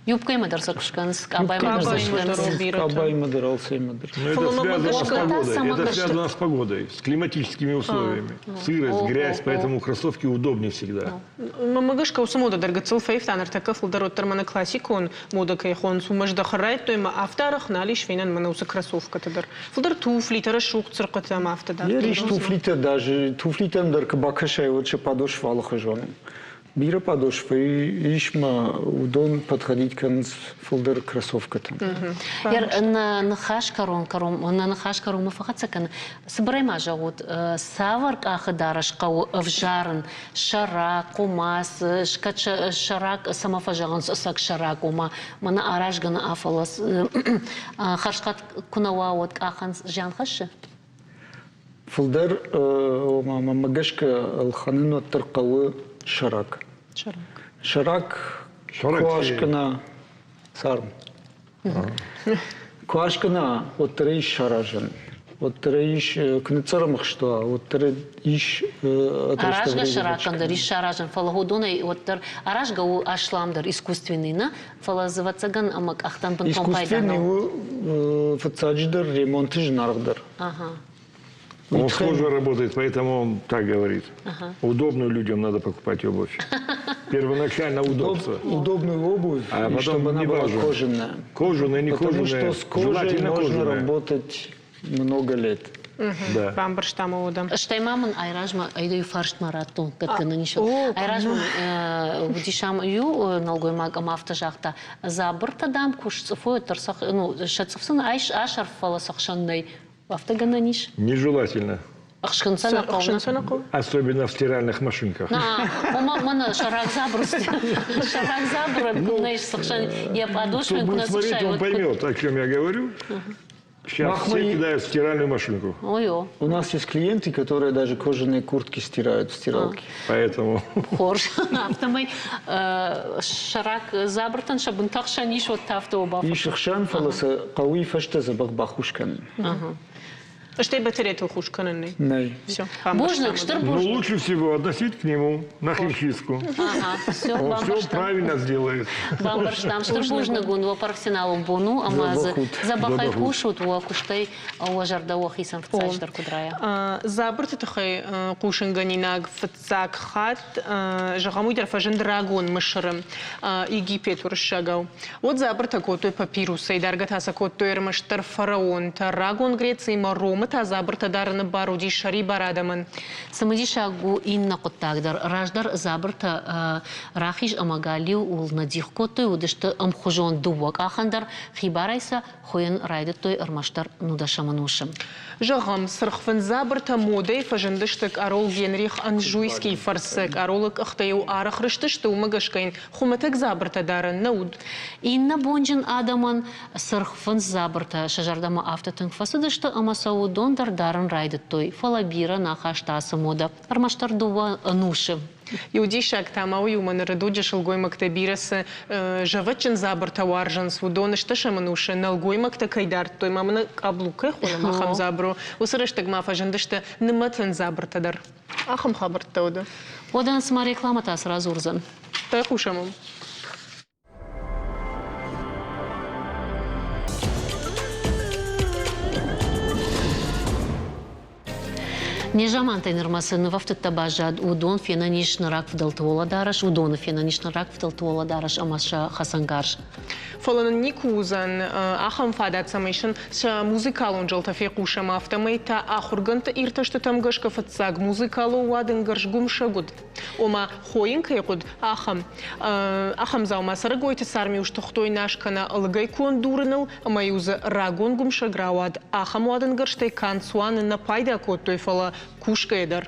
Speaker 2: Юбкӕимӕ дӕр сӕ куы скӕнынц, къабаимӕ дӕр сӕ скӕнынц.
Speaker 3: Къабаимӕ дӕр, алцӕимӕ дӕр.
Speaker 4: Это связано с погодой. Это связано с погодой, с климатическими условиями. Сырость, грязь, поэтому кроссовки удобнее всегда.
Speaker 1: Мӕнмӕ гӕсгӕ уыцы мода дӕр гыццыл фӕивта, ныртӕккӕ фылдӕр уӕддӕр мӕнӕ классикон мода кӕй хонынц, уымӕ здӕхын райдыдтой ӕмӕ афтӕ арӕх нал ис фенӕн мӕнӕ уыцы кроссовкӕты дӕр. Фылдӕр туфлитӕ, рӕсугъд цырыхъхъытӕ ӕмӕ афтӕ дарддӕр.
Speaker 3: Ис туфлитӕ даже, туфлитӕм дӕр куы бакӕсай, уӕд сӕ падошва алыхуызон у. Бирӕ падошвӕ ис ма уыдон подходить кӕнынц фылдӕр кроссовкӕтӕм.
Speaker 2: Нӕ ныхас кӕрон кӕрон нӕ ныхас кӕронмӕ фӕхӕццӕ кӕны. Цыбырӕй ма зӕгъут, цавӕр къахы дарӕс хъӕуы ӕвзарын сӕрак, хъуымац, кӕд сӕрак цӕмӕ фӕзӕгъынц ӕцӕг сӕрак, ома мӕнӕ аразгӕ нӕ фӕлӕ хӕрзхъӕд куы нӕ уа, уӕд къахӕн зиан хӕссы?
Speaker 3: Фылдӕр, ома мӕнмӕ гӕсгӕ, ӕлхӕнын уӕддӕр хъӕуы сӕрак.
Speaker 1: Сӕрак.
Speaker 3: Сӕрак куы аскъуына царм. Куы аскъуына, уӕддӕр ӕй ис саразӕн. Уӕддӕр ӕй ис, куы ныццӕрӕмыхст уа, уӕддӕр ис
Speaker 2: Аразгӕ сӕракӕн дӕр ис саразӕн, фӕлӕ уыдонӕй уӕддӕр аразгӕ у асламдӕр, искусственный, нӕ? Фӕлӕ дзы, ӕвӕццӕгӕн, ӕмӕ къӕхтӕн бынтон пайда
Speaker 3: Искусственный у фыццаджыдӕр ремонты зынаргъдӕр.
Speaker 4: Он схоже работает, поэтому он так говорит. Удобную людям надо покупать обувь. Первоначально удобство.
Speaker 3: Удобную обувь,
Speaker 4: а
Speaker 3: и
Speaker 4: потом
Speaker 3: чтобы она
Speaker 4: не
Speaker 3: была
Speaker 4: важно.
Speaker 3: кожаная.
Speaker 4: Кожаная, не
Speaker 3: Потому
Speaker 4: кожаная.
Speaker 3: что с кожей
Speaker 4: Желательно
Speaker 3: можно
Speaker 4: кожаная.
Speaker 3: работать много лет.
Speaker 4: Да.
Speaker 1: Бамбӕрстам уыдӕм.
Speaker 2: Стӕй ма мын айразмӕ иу фарст ма радтон, кӕд гӕнӕн ис. Айразмӕ уыдис ам иу нӕлгоймаг ӕмӕ афтӕ загъта, дзабыртӕ, дам, куы сцъыфой, уӕддӕр сӕ, ну, сӕ цъыф сын асӕрф, фӕлӕ сӕ хсӕн нӕй. Афтӕ гӕнӕн ис?
Speaker 4: Нежелательно.
Speaker 2: Ӕхсынцӕ нӕ хъӕуы.
Speaker 1: Ӕхсынцӕ нӕ хъӕуы?
Speaker 4: Особенно в стиральных машинках.
Speaker 2: Мӕнӕ сӕрак дзабыр сӕрак дзабырӕн куы нӕ ис сыхсӕн, йӕ пъадошвӕн куы нӕ
Speaker 4: Кто будет смотреть, он поймет, о чем я говорю. Сейчас все кидают в стиральную машинку.
Speaker 2: Ой-о.
Speaker 3: У нас есть клиенты, которые даже кожаные куртки стирают в стиралке.
Speaker 4: Поэтому...
Speaker 2: Хорз. Афтӕмӕй сӕрак дзабыртӕн сӕ бынтӕ хсӕн ис, уӕд та афтӕ
Speaker 3: Ис хсӕн, фӕлӕ сӕ хъӕуы фӕстӕ дзӕбӕх бахус кӕнын.
Speaker 1: Стӕй батарейтыл хус кӕнын нӕй?
Speaker 3: Нӕй.
Speaker 1: Все.
Speaker 2: Бузныг, стыр бузныг.
Speaker 4: Ну, лучше всего относить к нему на химчистку.
Speaker 2: Ага, все,
Speaker 4: Он все правильно сделает.
Speaker 2: Бамбӕрстам, стыр бузныг уын уӕ профессионалон бон у ӕмӕ дзы дзӕбӕхӕй кусут, уӕ куыстӕй уӕ зӕрдӕ уӕхицӕн фыццаджыдӕр куыд райа.
Speaker 1: Дзабырты тыххӕй хъусынгӕнинаг фыццаг хатт, зӕгъӕм, уый дӕр фӕзынд рагон Мысыры, Египет уырыссагау. Уӕд дзабыртӕ кодтой папирусӕй, даргӕ та сӕ кодтой ӕрмӕстдӕр фараонтӕ. Рагон Грециимӕ Ромы та дзабыртӕ дарыны бар уыди сӕрибар адӕмӕн.
Speaker 2: Цымыдисаг у иннӕ хъуыддаг дӕр. Раздӕр дзабыртӕ рахиз ӕмӕ галиуыл нӕ дих кодтой, уыдысты ӕмхуызон дыууӕ къахӕн дӕр, хибарӕй сӕ хуыйын райдыдтой ӕрмӕстдӕр нудӕсӕм ӕнусы.
Speaker 1: Зӕгъӕм, сырхфындз дзабыртӕ модӕй фӕзындысты къарол Генрих Анжуйскийы фӕрцы. Къаролы къӕхтӕ-иу арӕх рыстысты, уымӕ гӕсгӕ йын хуымӕтӕг дзабыртӕ дарӕн нӕ уыд.
Speaker 2: Иннӕ бонджын адӕмӕн сырхфындз дзабыртӕ сӕ зӕрдӕмӕ афтӕ тынг фӕцыдысты, ӕмӕ сӕ уыдон дӕр дарын райдыдтой, фӕлӕ бирӕ нӕ хаста ацы модӕ, ӕрмӕстдӕр дыууӕ ӕнусы.
Speaker 1: Иу диссаг та ма уый у, мӕ ныры дуджы сылгоймӕгтӕ бирӕ цы зӕвӕтджын дзабыртӕ уарзынц, уыдон стӕсӕм ӕнусы нӕлгоймӕгтӕ кӕй дардтой, ма мӕнӕ къаблук кӕй хонӕм, ахӕм дзабыр у. Уыцы рӕстӕг ма фӕзындысты нымӕтын дзабыртӕ дӕр. Ахӕм хабӕрттӕ уыд.
Speaker 2: Уӕдӕ цыма рекламӕтӕ цы радзурдзӕн?
Speaker 1: Байхъусӕм ӕм.
Speaker 2: Незамантӕй нырмӕ цы нывӕфтыдтӕ баззад, уыдон фенӕн ис нӕ рагфыдӕлты уӕлӕдарӕс, уыдоны фенӕн ис нӕ рагфыдӕлты уӕлӕдарӕс ӕмӕ сӕ хӕцӕнгарз.
Speaker 1: Фӕлӕ нын никуы уыдзӕн ахӕм фадат, цӕмӕй сын сӕ музыкалон зӕлтӕ фехъусӕм, афтӕмӕй та ахуыргӕндты иртӕстытӕм гӕсгӕ фыццаг музыкалон уадынгарз гуымсӕг уыд. Ома, хойын кӕй хъуыд, ахӕм. Ахӕм дзаума цӕрӕгойты царм-иу стыхтой нас кӕнӕ ӕлыгӕй конд дурыныл, ӕмӕ-иу дзы рагон гуымсӕг рауад. Ахӕм уадынгӕрзтӕй канд цуаны нӕ пайда кодтой, фӕлӕ кусгӕйӕ дӕр.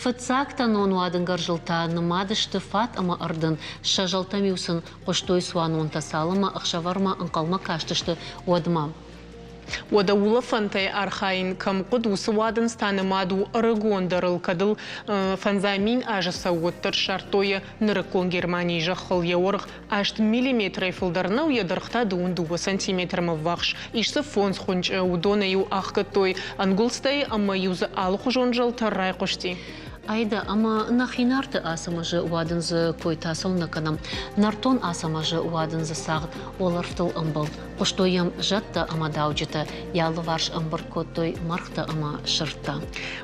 Speaker 2: Фыццаг тӕнон уадынгарзыл та нымад сты фат ӕмӕ ӕрдын. Сӕ зӕлтӕм-иу сын хъуыстой цуанонтӕ, цалынмӕ ӕхсӕвӕрмӕ ӕнхъӕлмӕ кастысты, уӕдмӕ.
Speaker 1: Уӕдӕ улӕфӕнтӕй архайын кӕм хъуыд, уыцы уадындз та нымад у ӕрыгондӕрыл, кӕд ыл фӕндзай мин азы цӕуы, уӕддӕр ссардтой йӕ нырыккон Германийы зӕххыл. Йӕ уӕрх аст миллиметрӕй фылдӕр нӕу, йӕ дӕргъ та 22 сантиметрмӕ ввахс. Ис дзы фондз хуынчъы, уыдонӕй-иу ӕхгӕдтой ӕнгуылдзтӕй ӕмӕ-иу дзы алыхуызон зӕлтӕ райхъуысти.
Speaker 2: Айда ӕмӕ нӕхи Нарты Ацӕмӕзы уадындзы кой та цӕуылнӕ кӕнӕм? Нӕртон Ацӕмӕзы уадындзы цагъд уӕлӕрвтыл ӕмбӕлд. Хъуыстой йӕм зӕдтӕ ӕмӕ дауджытӕ, йӕ алыварс ӕмбырд кодтой мӕргътӕ ӕмӕ сырдтӕ.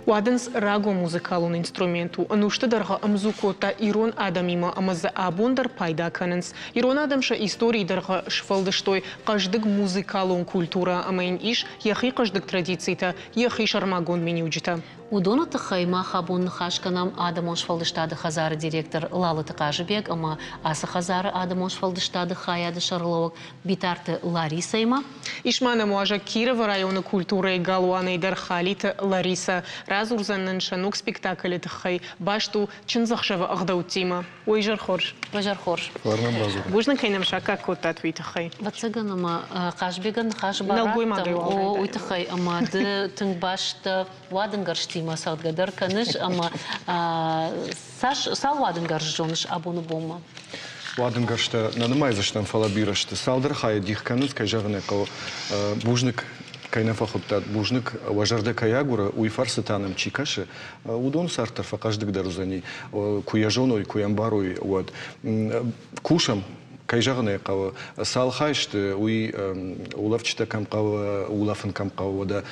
Speaker 1: Уадындз рагон музыкалон инструмент у. Ӕнусты дӕргъы ӕмдзу кодта ирон адӕмимӕ ӕмӕ дзы абон дӕр пайда кӕнынц. Ирон адӕм сӕ историйы дӕргъы сфӕлдыстой хъӕздыг музыкалон культурӕ ӕмӕ йын ис йӕхи хъӕздыг традицитӕ, йӕхи сӕрмагонд миниуджытӕ.
Speaker 2: Уыдоны тыххӕй мах абон ныхас кӕнӕм Адӕмон сфӕлдыстады хӕдзары директор Лалыты Хъазыбег ӕмӕ ацы хӕдзары адӕмон сфӕлдыстады хайады сӕргълӕууӕг Битарты Ларисӕимӕ.
Speaker 1: Ис ма нӕм уазӕг Кировы районы культурӕйы галуанӕй дӕр Халиты Ларисӕ. Радзурдзӕн нын сӕ ног спектаклы тыххӕй. Баст у чындзӕхсӕвы ӕгъдӕуттимӕ. Уый изӕр хорз.
Speaker 2: Изӕр хорз.
Speaker 1: Бузныг, кӕй нӕм саккаг кодтат, уый тыххӕй.
Speaker 2: Ӕвӕццӕгӕн ӕмӕ Хъазбегӕн ныхас бараттӕм, о, уый тыххӕй ӕмӕ ды тынг баст дӕ уадынгӕрзтимӕ цӕгъдгӕ дӕр кӕныс ӕмӕ цас цал уадынгарз зоныс абоны бонмӕ?
Speaker 8: Уадынгӕрзтӕ нӕ нымайдзыстӕм, фӕлӕ бирӕ сты. Цалдӕр хайы дих кӕнынц, кӕй зӕгъын ӕй хъӕуы, бузныг кӕй нӕ фӕхуыдтат, бузныг, уӕ зӕрдӕ кӕй агуры, уый фӕрцы та нӕм чи кӕсы, уыдон цард дӕр фӕхъӕздыгдӕр уыдзӕни, куы йӕ зоной, куы йӕ ӕмбарой, уӕд. Кусӕм, кӕй зӕгъын ӕй хъӕуы, цал хай сты, уый улӕфджытӕ кӕм хъӕуы, улӕфын кӕм хъӕуы, уӕдӕ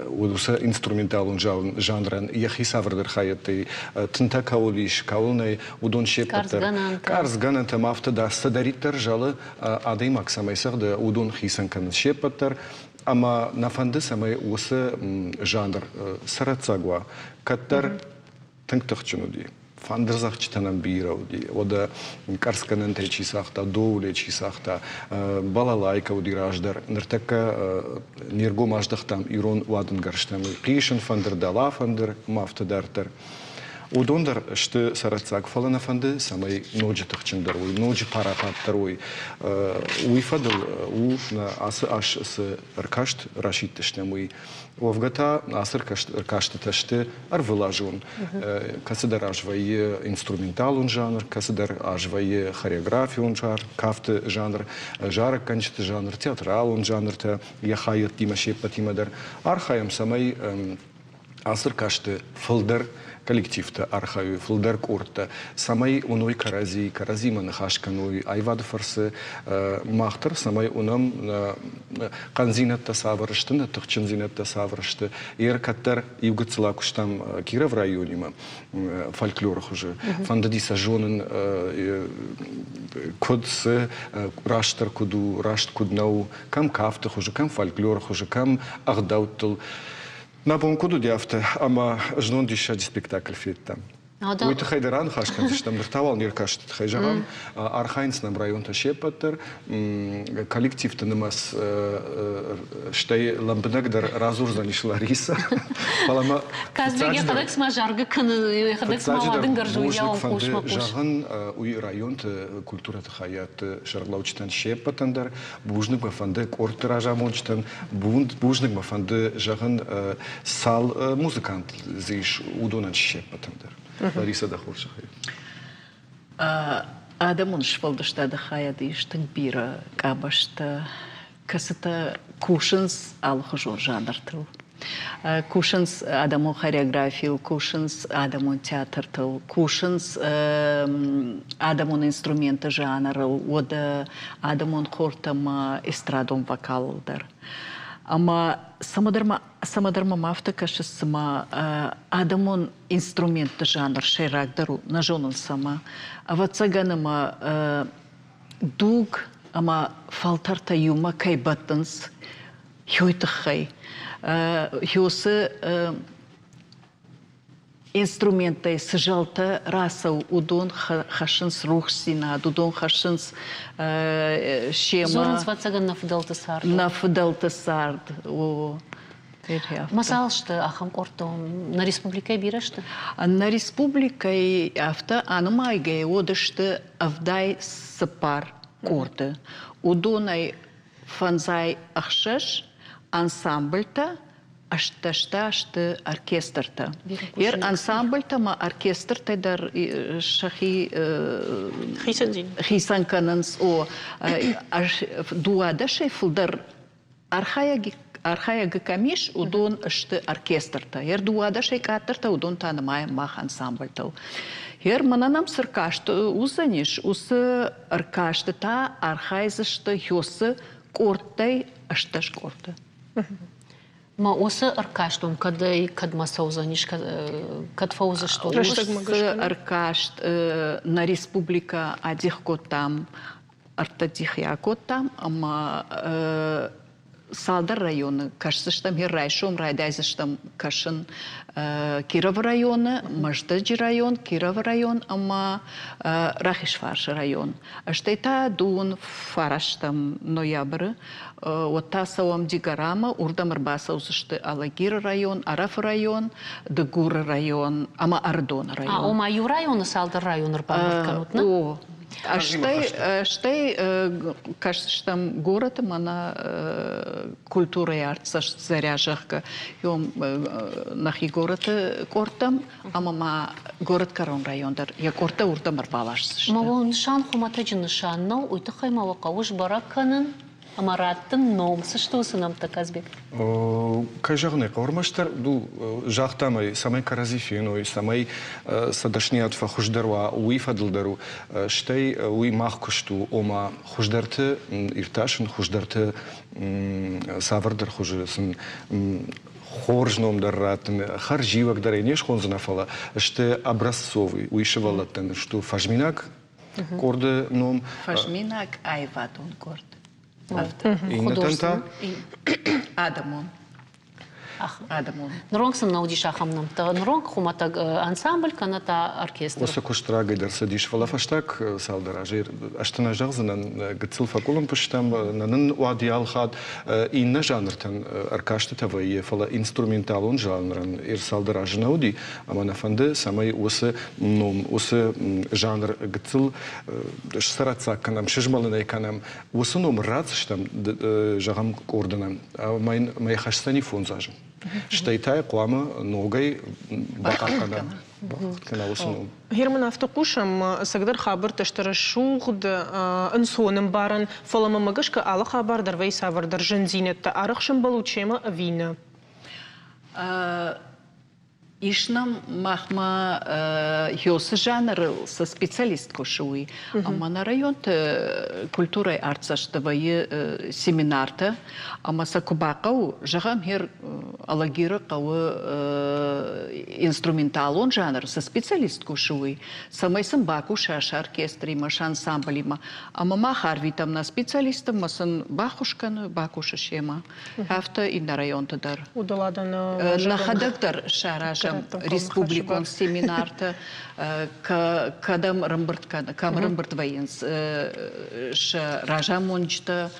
Speaker 8: уыцы инструменталон жанрӕн йӕхи цавӕрдӕр хайӕдтӕй тынтӕ кӕуыл ис, кӕуыл нӕй, уыдон се ппӕт дӕр. Къӕрцгӕнӕнтӕ ма афтӕ дӕр цыдӕриддӕр зӕлы, адӕймаг цӕмӕй цӕгъды, уыдон хицӕн кӕнынц се ппӕт дӕр. Ӕмӕ нӕ фӕнды, цӕмӕй уыцы жанр цӕрӕццаг уа. Кӕддӕр тынг тыхджын уыди. Фӕндырдзӕгъдджытӕ нӕм бирӕ уыди. Уӕдӕ къӕрцгӕнӕнтӕй чи цагъта, доулӕй чи цагъта, балалайкӕ уыди раздӕр. Ныртӕккӕ не ргом аздӕхтам ирон уадынгӕрзтӕм. Хъисын фӕндыр, дала фӕндыр ӕмӕ афтӕ дарддӕр. Уыдон дӕр сты цӕрӕццаг, фӕлӕ нӕ фӕнды, цӕмӕй ноджы тыхджындӕр уой, ноджы парахатдӕр уой. Уый фӕдыл у нӕ ацы аз цы ӕркаст расидтыстӕм, уый. Уӕвгӕ та ацы ӕркастытӕ сты ӕрвылазон. Кӕцыдӕр аз вӕййы инструменталон жанр, кӕцыдӕр аз вӕййы хореографион жанр, кафты жанр, зарӕггӕнджыты жанр, театралон жанртӕ йӕ хайӕдтимӕ се ппӕтимӕ дӕр. Архайӕм, цӕмӕй ацы ӕркасты фылдӕр коллективтӕ архайой, фылдӕр къордтӕ, цӕмӕй уыной кӕрӕдзи, кӕрӕдзимӕ ныхас кӕной аивады фӕрцы. Мах дӕр цӕмӕй уынӕм нӕ хъӕндзинӕдтӕ цавӕр сты, нӕ тыхджындзинӕдтӕ цавӕр сты. Ер кӕддӕр иу гыццыл акуыстам Кировы районимӕ фольклоры хуызы. Фӕндыди сӕ зонын, куыд цы, растдӕр куыд у, раст куыд нӕу, кӕм кафты хуызы, кӕм фольклоры хуызы, кӕм ӕгъдӕуттыл. Нӕ бон куыд уыди афтӕ, ӕмӕ знон диссаджы спектакль федтам. Уый тыххӕй дӕр аныхас кӕндзыстӕм, ныр та уал не ркасты тыххӕй зӕгъӕм. Архайынц нӕм районтӕ се ппӕт дӕр. Коллективты нымӕц стӕй лӕмбынӕгдӕр радзурдзӕнис Ларисӕ. Фӕлӕ мӕ
Speaker 2: Казбек йӕхӕдӕг цыма заргӕ кӕны, йӕхӕдӕг цыма уадынгарз уыйау хъусмӕ хъус.
Speaker 8: Зӕгъын, уый районты культурӕты хайадты сӕргълӕуджытӕн се ппӕтӕн дӕр Бузныг мӕ фӕнды къордты разамонджытӕн, бузныг мӕ фӕнды зӕгъын, цал музыкант дзы ис, уыдонӕн се ппӕтӕн дӕр. Лариса, дӕ хорзӕхӕй.
Speaker 9: Адӕмон сфӕлдыстады хайады ис тынг бирӕ къабӕзтӕ, кӕцытӕ кусынц алыхуызон жанртыл. Кусынц адӕмон хореографийыл, кусынц адӕмон театртыл, кусынц адӕмон инструментты жанрыл, уӕдӕ адӕмон хортӕ ӕмӕ эстрадон вокалыл дӕр. Ӕмӕ цӕмӕдӕр мӕм афтӕ кӕсы, цыма адӕмон инструментты жанр сӕйрагдӕр у, нӕ зонын цӕмӕ. Ӕвӕццӕгӕн ӕмӕ дуг ӕмӕ фӕлтӕртӕ иумӕ кӕй бӕттынц, Уый тыххӕй Хёсы инструменттӕй цы зӕлтӕ рацӕуы, уыдон хӕссынц рухсдзинад, уыдон хӕссынц семӕ.
Speaker 2: Дзурынц, ӕвӕццӕгӕн, нӕ фыдӕлты цард.
Speaker 9: Нӕ фыдӕлты цард. О.
Speaker 2: Мадзал сты ахӕм къордтӕ нӕ республикӕйы бирӕ сты?
Speaker 9: Нӕ республикӕйы афтӕ анымайгӕйӕ уыдысты 74 къорды. Уыдонӕй Фӕндзай ӕхсӕз ансамбльтӕ, ӕстдӕстӕ сты оркестртӕ. Ер ансамбльтӕ ма оркестртӕ дӕр сӕхи хицӕн кӕнынц. О, дыууадӕсӕй фылдӕр архайӕг Архайӕг кӕм ис, уыдон сты оркестртӕ. Ер дыууадӕсӕй къаддӕртӕ, уыдон та нымайӕм мах ансамбльтыл. Ер мӕнӕ нӕм цы ркаст уыдзӕнис, уыцы ӕркасты та архайдзысты хёсы къордтӕй 18 къорды.
Speaker 2: Ма уыцы ӕркаст уым кӕдӕй кӕдмӕ цӕудзӕнис, кӕд фӕуыдзыстут?
Speaker 9: Уыцы ӕркаст нӕ республикӕ адих кодтам, ӕртӕ дихы акодтам ӕмӕ цалдӕр районы кӕсдзыстӕм, йӕ райсом райдайдзыстӕм кӕсын Кировы районы, Мӕздӕджы район, Кировы район ӕмӕ Рахизфарсы район. Стӕй та дыууын фарӕстӕм ноябры уӕд та цӕуӕм Дигорамӕ, уырдӕм ӕрбацӕудзысты Алагиры район, Ӕрӕфы район, Дыгуры район ӕмӕ Ӕрыдоны район.
Speaker 2: Ома иу районы цалдӕр районы ӕрбамбырд кӕнут, нӕ?
Speaker 9: О, стӕй кӕсдзыстӕм горӕты мӕнӕ культурӕйы артдзӕст Заря, зӕгъгӕ, нӕхи горӕты къордтӕм ӕмӕ ма горӕтгӕрон район дӕр йӕ къордтӕ уырдӕм ӕрбаласдзысты.
Speaker 2: Ма уӕ нысан хуымӕтӕджы нысан нӕу, уый тыххӕй ма уӕ хъӕуы сбӕрӕг кӕнын ӕмӕ раттын ном. Цы сты уыцы нӕмттӕ, Казбек?
Speaker 8: Кӕй зӕгъын ӕй хъӕуы, ӕрмӕстдӕр загътам ӕй, цӕмӕй кӕрӕдзи феной, цӕмӕй сӕ дӕсныйад фӕхуыздӕр уа, уый фӕдыл дӕр у. Стӕй уый мах куыст у, ома хуыздӕрты иртасын, хуыздӕрты цавӕрдӕр хуызы сын хорз ном дӕр раттын, хӕрзиуӕг дӕр ӕй не схондзынӕ, фӕлӕ сты образцовый, уый сывӕллӕттӕн сты фӕзминаг къорды ном.
Speaker 9: Фӕзминаг аивадон къорд.
Speaker 8: Иннӕтӕн та?
Speaker 9: Адӕмон. Адӕмон.
Speaker 2: Ныронг сын нӕ уыдис ахӕм нӕмттӕ. Ныронг хуымӕтӕг ансамбль кӕнӕ та оркестр.
Speaker 8: Уыцы куыст рагӕй дӕр цыдис, фӕлӕ фӕстаг цалдӕр азы ӕз та нӕ зӕгъдзынӕн, гыццыл фӕкъуылымпы стӕм, нӕ нын уӕд йӕ иннӕ жанртӕн ӕркастытӕ вӕййы, фӕлӕ инструменталон жанрӕн ир цалдӕр азы нӕ уыди, ӕмӕ нӕ фӕнды, цӕмӕй уыцы ном, уыцы жанр гыццыл сцӕрӕццаг кӕнӕм, сызмӕлын ӕй кӕнӕм. Уыцы ном ратдзыстӕм, зӕгъӕм, къордӕн, ӕмӕ йӕ хӕсдзӕни фондз азы. Стӕй та хъуамӕ ногӕй бахъахъхъӕнӕм кӕнӕ уыцы ном.
Speaker 1: Герман, афтӕ хъусӕм, ӕцӕгдӕр хабӕрттӕ сты рӕсугъд, ӕнцон ӕмбарӕн, фӕлӕ мӕмӕ гӕсгӕ алы хабар дӕр вӕййы цавӕрдӕр зындзинӕдтӕ. Арӕх сӕмбӕлут семӕ ӕви нӕ?
Speaker 9: Ис нӕм махмӕ Хёсы жанрыл цы специалист кусы, уый. Ӕмӕ нӕ районты культурӕйы артдзӕсты вӕййы семинартӕ, ӕмӕ сӕ куы бахъӕуы, зӕгъӕм, хер Алагиры хъӕуы инструменталон жанр цы специалист кусы, уый, цӕмӕй сын бакуса сӕ оркестримӕ, сӕ ансамблимӕ. Ӕмӕ мах арвитӕм нӕ специалистты ӕмӕ сын баххуыс кӕны, бакусы семӕ. Афтӕ иннӕ районты дӕр. Нӕхӕдӕг дӕр саразӕм республикон семинартӕ, кӕдӕм ӕрӕмбырд кӕм ӕрӕмбырд вӕййынц сӕ разамонджытӕ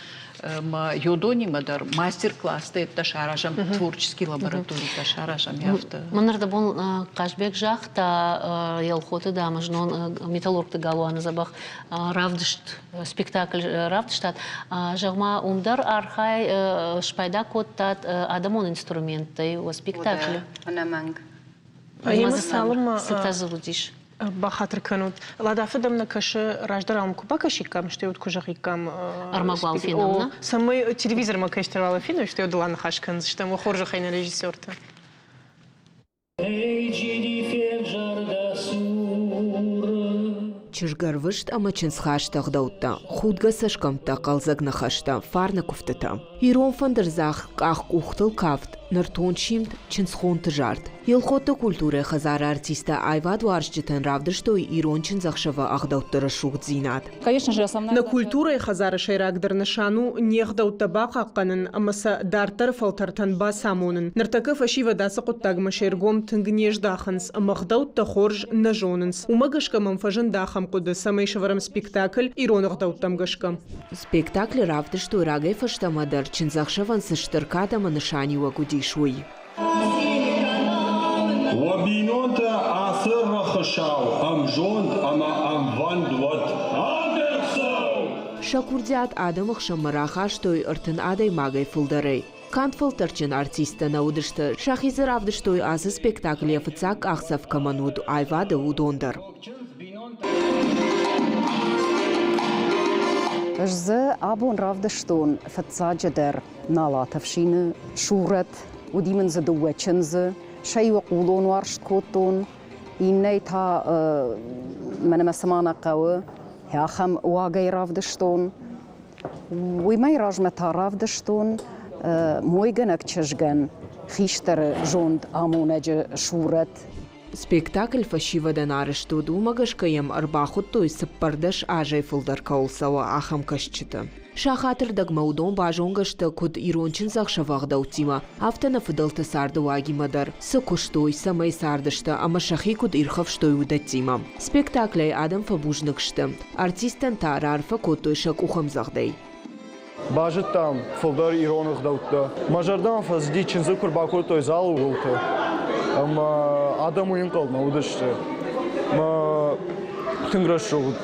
Speaker 9: ӕмӕ йодонимӕ дӕр мастер-класстӕ саразӕм, творческий лабораторитӕ саразӕм афтӕ.
Speaker 2: Мӕн ӕрдӕбон Хъазбег загъта, Елхоты дам знон металлургты галуаны дзӕбӕх равдыст спектакль равдыстат. Зӕгъ-ма, уым дӕр архай спайда кодтат адӕмон инструменттӕй уӕ спектаклы?
Speaker 5: Ӕнӕмӕнг.
Speaker 2: Цытӕ дзы уыдис?
Speaker 1: Бахатыр кӕнут. Ладафы дӕм нӕ кӕсы, раздӕр ам куы бакӕсиккам, стӕй уӕд куы зӕгъиккам.
Speaker 2: Ӕрмӕг уал фенӕм, нӕ?
Speaker 1: Цӕмӕй телевизормӕ кӕстӕр уал фенӕм, стӕй уӕд аныхас кӕндзыстӕм уӕ хорзӕхӕй нӕ режиссертӕ.
Speaker 6: Чызгӕрвыст ӕмӕ чындзхасты ӕгъдӕуттӕ, худгӕ цӕсгӕмттӕ, хъӕлдзӕг ныхӕстӕ, фарны куывдтытӕ. Ирон фӕндырдзагъд къах-къухтыл кафт, нӕртон симд, чындзхонты зард. Елхотты культурӕйы хӕдзары артисттӕ аивадуарзджытӕн равдыстой ирон чындзӕхсӕвы ӕгъдӕутты рӕсугъддзинад.
Speaker 1: Нӕ культурӕйы хӕдзары сӕйрагдӕр нысан у не гъдӕуттӕ бахъахъхъӕнын ӕмӕ сӕ дарддӕры фӕлтӕртӕн бацамонын. Ныртӕккӕ фӕсивӕд ацы хъуыддагмӕ се ргом тынг не здахынц ӕмӕ ӕгъдӕуттӕ хорз нӕ зонынц. Уымӕ гӕсгӕ мӕм фӕзынд ахӕм хъуыды, цӕмӕй сӕвӕрӕм спектакль ирон ӕгъдӕуттӕм гӕсгӕ.
Speaker 6: Спектаклы равдыстой рагӕй фӕстӕмӕ дӕр чындзӕхсӕвӕн цы стыр кад ӕмӕ нысаниуӕг уыдис, уый.
Speaker 10: Уӕ бинонтӕ ацы рӕхысау ӕмзонд ӕмӕ ӕмвӕнд уӕд.
Speaker 6: Сӕ курдиат адӕмы хсӕнмӕ рахастой 30 адӕймагӕй фылдӕрӕй. Канд фӕлтӕрдджын артисттӕ нӕ уыдысты, сӕхи дзы равдыстой ацы спектакль йӕ фыццаг къахдзӕф кӕмӕн уыд, аивады уыдон дӕр.
Speaker 11: Ӕз дзы абон равдыстон фыццаджыдӕр Налаты ӕфсины сурӕт, уыди мын дзы дыууӕ чындзы, сӕ иуы хъулон уарзт кодтон, иннӕйы та мӕнӕ мӕ цыма нӕ хъӕуы, ахӕм уагӕй равдыстон. Уымӕй размӕ та равдыстон мойгӕнӕг чызгӕн хистӕры зонд амонӕджы сурӕт.
Speaker 6: Спектакль фӕсивӕдӕн арӕзт уыд, уымӕ гӕсгӕ йӕм ӕрбахуыдтой 14 азӕй фылдӕр кӕуыл цӕуы, ахӕм кӕсджыты. Сахаты рдӕгмӕ уыдон базонгӕ сты куыд ирон чындзӕхсӕвы ӕгъдӕуттимӕ, афтӕ нӕ фыдӕлты царды уагимӕ дӕр, цы куыстой, цӕмӕй цардысты ӕмӕ сӕхи куыд ирхӕфстой, уыдӕттимӕ. Спектаклӕй адӕм фӕбузныг сты, артисттӕн та раарфӕ кодтой сӕ къухӕмдзӕгъдӕй.
Speaker 12: Базыдтам фылдӕр ирон ӕгъдӕуттӕ. Мӕ зӕрдӕмӕ фӕцыди, чындзы куы рбакодтой залы уылты, ӕмӕ адӕм уый ӕнхъӕл нӕ уыдысты. Мӕ тынг рӕсугъд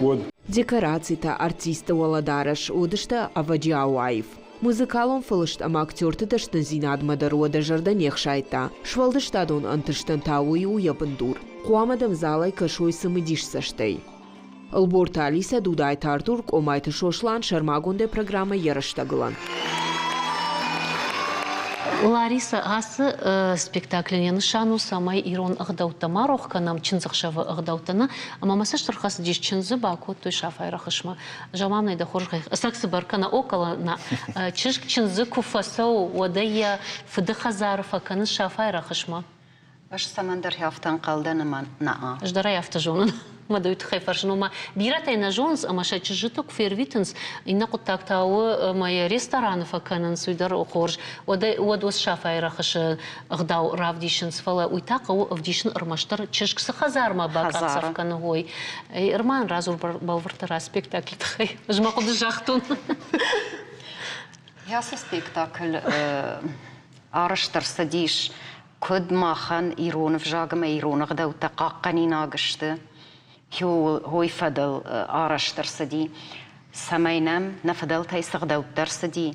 Speaker 12: уыд.
Speaker 6: Декорацитӕ, артистты уӕлӕдарӕс уыдысты ӕвӕджиау аив. Музыкалон фӕлыст ӕмӕ актерты дӕсныдзинадмӕ дӕр уӕдӕ зӕрдӕ не хсайдта. Сфӕлдыстадон ӕнтыстӕн та уый у йӕ бындур. Хъуамӕ дӕм залӕй кӕсой цымыдис цӕстӕй. Ӕлборты Алисӕ, Дудайты Артур, Къомайты Сослан сӕрмагондӕй программӕ йӕ рӕстӕгылӕн.
Speaker 2: Лариса, ацы спектаклӕн йӕ нысан у, цӕмӕй ирон ӕгъдӕуттӕ ма рох кӕнӕм, чындзӕхсӕвы ӕгъдӕуттӕ нӕ, ӕмӕ мӕ цӕст ӕрхӕцыдис, чындзы бакодтой Сафайы рӕхысмӕ. Заманай дӕ хорз ӕцӕг цыбӕр кӕнӕ около на чызг чындзы куы фӕцӕуы, уӕд ӕй йӕ фыды хӕдзары фӕкӕны Сафайы рӕхысмӕ.
Speaker 11: Ӕз цӕмӕндӕр афтӕ ӕнхъӕл дӕн ӕмӕ нӕ.
Speaker 2: Ӕз дӕр ӕй афтӕ зонын. Мӕ дӕу тыххӕй фӕрсын, ома бирӕтӕ нӕ зонынц ӕмӕ сӕ чызджыты куы фервитынц, иннӕ хъуыддаг та у, ӕмӕ йӕ рестораны фӕкӕнынц, уый дӕр хорз. Уӕд, уӕд уыцы Сафайы рӕхысы ӕгъдау равдисынц, фӕлӕ уый та хъӕуы ӕвдисын ӕрмӕстдӕр чызг цы хӕдзармӕ бакъахдзӕф кӕны, уой. Ӕрмӕн радзур бӕлвырддӕр ацы спектаклы тыххӕй. Ӕз мӕ хъуыды загътон.
Speaker 11: Ацы спектакль арӕзт ӕрцыдис куыд махӕн ирон ӕвзаг ӕмӕ ирон ӕгъдӕуттӕ хъахъхъӕнинаг сты, уый фӕдыл арӕзт ӕрцыди, цӕмӕй нӕм нӕ фыдӕлтӕй цы ӕгъдӕуттӕ ӕрцыди,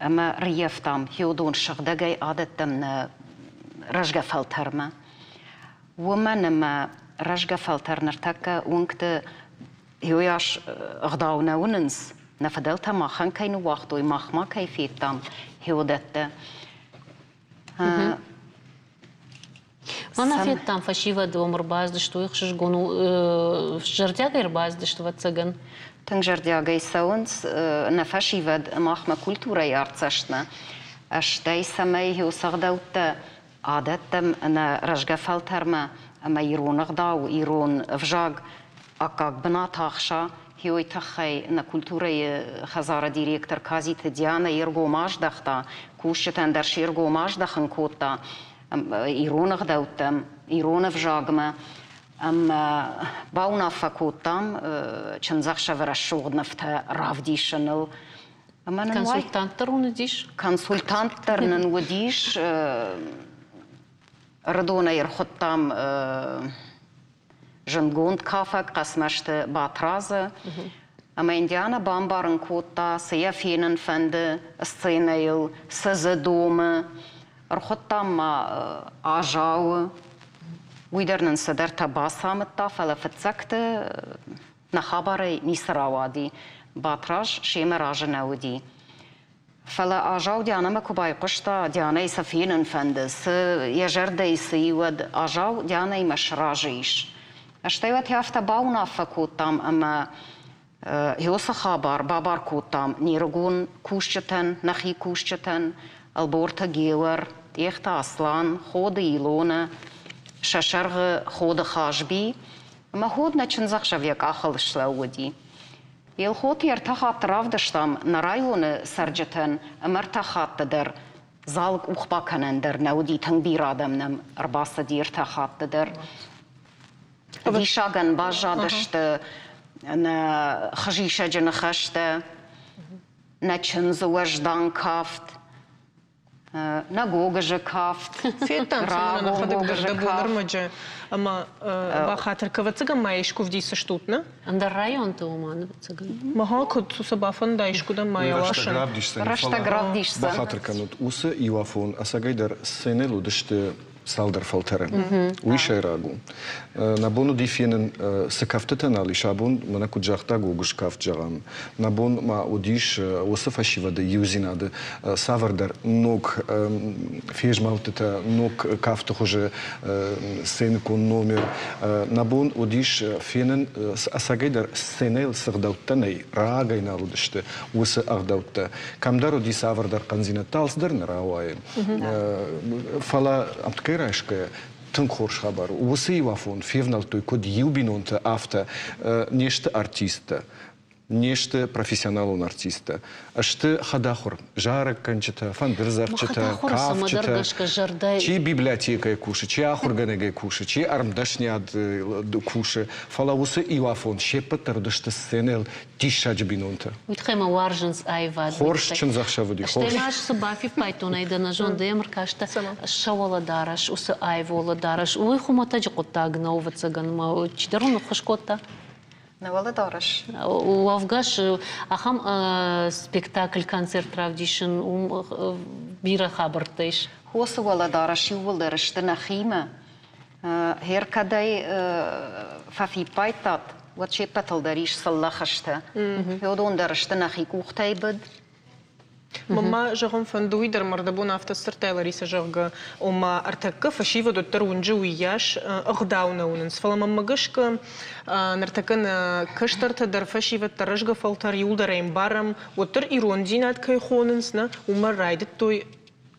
Speaker 11: ӕмӕ рыййӕфтам хиуыдон сыгъдӕгӕй адӕттӕм нӕ рӕзгӕ фӕлтӕрмӕ. Уымӕн ӕмӕ рӕзгӕ фӕлтӕр ныртӕккӕ уынгты иуӕйас ӕгъдау нӕ уынынц, нӕ фыдӕлтӕ махӕн кӕй ныууагътой, мах ма кӕй федтам, хиуыдӕттӕ.
Speaker 2: Мӕнӕ федтам, фӕсивӕд уӕм ӕрбацыдысты, уый ӕхсызгон у, зӕрдиагӕй ӕрбацыдысты, ӕвӕццӕгӕн.
Speaker 11: Тынг зӕрдиагӕй цӕуынц нӕ фӕсивӕд махмӕ культурӕйы артдзӕстмӕ. Стӕй цӕмӕй иу ӕгъдӕуттӕ адӕттӕм нӕ рӕзгӕ фӕлтӕрмӕ ӕмӕ ирон ӕгъдау, ирон ӕвзаг аккаг бынат ахса, уый тыххӕй нӕ культурӕйы хӕдзары директор Казиты Дианӕ йе ргом аздӕхта, кусджытӕн дӕр се ргом аздӕхын кодта ирон ӕгъдӕуттӕм, ирон ӕвзагмӕ. Ӕмӕ бауынаффӕ кодтам чындзӕхсӕвы рӕсугъд нывтӕ равдисыныл.
Speaker 2: Ӕмӕ нын Консультант дӕр уын уыдис?
Speaker 11: Консультант дӕр нын уыдис. Ӕрыдонӕй ӕрхуыдтам зындгонд кафӕг Хъӕцмӕзты Батрадзы. Ӕмӕ Индиана бамбарын кодта, цы йӕ фенын фӕнды сценӕйыл, цы дзы домы. Ӕрхуыдтам ма Азауы. Уый дӕр нын цыдӕртӕ бацамыдта, фӕлӕ фыццӕгты нӕ хабарӕй ницы рауади. Батраз семӕ разы нӕ уыди. Фӕлӕ Азау Дианӕмӕ куы байхъуыста, Дианӕйы цы фенын фӕнды, цы йӕ зӕрдӕйы цы и, уӕд Азау Дианӕимӕ сразы ис. Стӕй уӕд афтӕ бауынаффӕ кодтам ӕмӕ уыцы хабар бабар кодтам не рыгон кусджытӕн, нӕхи кусджытӕн, Ӕлборты Геуӕр, Тъехты Аслан, Ходы Илонӕ, сӕ сӕргъы Ходы Хазби ӕмӕ Ход нӕ чындзӕхсӕв йӕ къахыл слӕууыди. Елхоты ӕртӕ хатты равдыстам нӕ районы цӕрджытӕн ӕмӕ ӕртӕ хатты дӕр залы къух бакӕнӕн дӕр нӕ уыди, тынг бирӕ адӕм нӕм ӕрбацыди ӕртӕ хатты дӕр. Диссагӕн баззадысты нӕ хызисӕджы ныхӕстӕ, нӕ чындзы уӕздан кафт, нӕ гогызы кафт.
Speaker 1: Федтам цымӕ нӕхӕдӕг дӕр дӕ бон ӕрмӕджы ӕмӕ бахатыр кӕвӕццӕгӕн ма искуы вдисыстут, нӕ?
Speaker 2: Ӕндӕр районты уымӕн ӕвӕццӕгӕн.
Speaker 1: Махӕн куыд цы бафӕнда искуыдӕм ма йӕ ласын.
Speaker 11: Рӕстӕг равдисдзӕн.
Speaker 8: Бахатыр кӕнут, уыцы иуафон ӕцӕгӕйдӕр сценӕйыл уыдысты. цалдӕр фӕлтӕры. Уый сӕйраг у. Нӕ бон уыди фенын, цы кӕфтытӕ нал ис абон, мӕнӕ куыд загъта Гогыз кафт зӕгъӕм. Нӕ бон ма уыдис уыцы фӕсивӕды иудзинады цавӕрдӕр ног фезмӕлдтытӕ, ног кафты хуызы сценикон номер. Нӕ бон уыдис фенын, ӕцӕгӕйдӕр сценӕйыл цы гъдӕуттӕ нӕй, рагӕй нал уыдысты уыцы ӕгъдӕуттӕ. Кӕмдӕр уыди цавӕрдӕр хъӕндзинӕдтӕ, алцыдӕр нӕ рауайы. Фӕлӕ ӕмткӕй райсгӕйӕ, тынг хорз хабар у. Уыцы иу афон февнӕлдтой куыд иу бинонтӕ, афтӕ. Не сты артисттӕ, не сты профессионалон артисттӕ, сты хӕдахуыр зарӕггӕнджытӕ, фӕндырдзӕгъдджытӕ, кафджытӕ. Чи библиотекӕйы кусы, чи ахуыргӕнӕгӕй кусы, чи ӕрмдӕсниад кусы, фӕлӕ уыцы иу афон се ппӕт дӕр уыдысты сценӕйыл диссаджы бинонтӕ.
Speaker 2: Уый тыххӕй мӕ уарзынц аивад.
Speaker 8: Хорз чындзӕхсӕв уыди, хорз.
Speaker 2: Стӕй ма цы бафиппайдтон, ӕй дӕ нӕ зонд ӕм ӕркастӕ, сӕ уӕлӕдарӕс, уыцы аив уӕлӕдарӕс, уый хуымӕтӕджы хъуыддаг нӕу, ӕвӕццӕгӕн ма чидӕр уын ныххуыс кодта.
Speaker 11: Нӕ уӕлӕдарӕс.
Speaker 2: Уӕвгӕ ахӕм спектакль-концерт равдисын, уым бирӕ хабӕрттӕ ис.
Speaker 11: Хосы уӕлӕдарӕс иууылдӕр сты нӕхимӕ. Гъер кӕдӕй фӕфиппайдтат, уӕд се ппӕтыл дӕр ис цыллӕхызтӕ. Уыдон дӕр сты нӕхи къухтӕй быд.
Speaker 1: Мӕнмӕ зӕгъын фӕнды уый дӕр, мӕрдӕбон афтӕ сдзырдтай, Ларисӕ, зӕгъгӕ, ома ӕртӕккӕ фӕсивӕд уӕддӕр уынджы уыйас ӕгъдау нӕ уынынц. Фӕлӕ мӕнмӕ гӕсгӕ, ныртӕккӕ нӕ кӕстӕртӕ дӕр, фӕсивӕд дӕр, рӕзгӕ фӕлтӕр иуылдӕр ӕмбарӕм, уӕддӕр ирондзинад кӕй хонынц, нӕ, уымӕ райдыдтой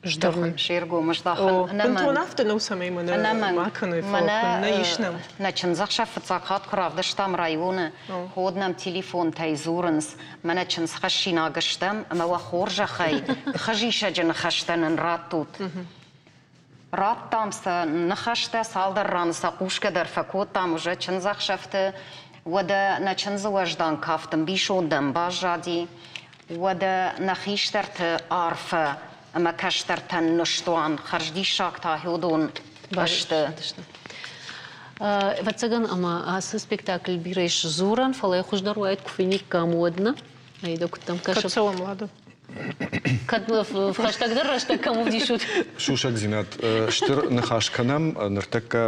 Speaker 1: здӕхын.
Speaker 11: Се ргом здахын.
Speaker 1: Бынтон афтӕ нӕу, цӕмӕй мӕнӕ ма кӕной, фӕлӕ куыннӕ ис нӕм.
Speaker 11: Нӕ чындзӕхсӕв фыццаг хатт куы равдыстам районы, уӕд нӕм телефонтӕй дзурынц, мӕнӕ чындзхӕссинаг стӕм ӕмӕ уӕ хорзӕхӕй хызисӕджы ныхӕстӕ нын раттут. Радтам сӕ ныхӕстӕ, цалдӕр раны сӕ хъусгӕ дӕр фӕкодтам уже чындзӕхсӕвты. Уӕдӕ нӕ чындзы уӕздан кафт ӕмбисондӕн баззади. Уӕдӕ нӕ хистӕрты арфӕ ӕмӕ кӕстӕртӕн ныстуан хӕрздиссаг та уыдон сты.
Speaker 2: Ӕвӕццӕгӕн ӕмӕ ацы спектакль бирӕ ис дзурӕн, фӕлӕ хуыздӕр уаид, куы фениккам, уӕд нӕ. Аида, куыд дӕм кӕсы?
Speaker 1: Кӕд цӕуӕм, Лада?
Speaker 2: Кӕд хӕстӕгдӕр рӕстӕг кӕм уыдисут?
Speaker 8: Сусӕгдзинад стыр ныхас кӕнӕм. Ныртӕккӕ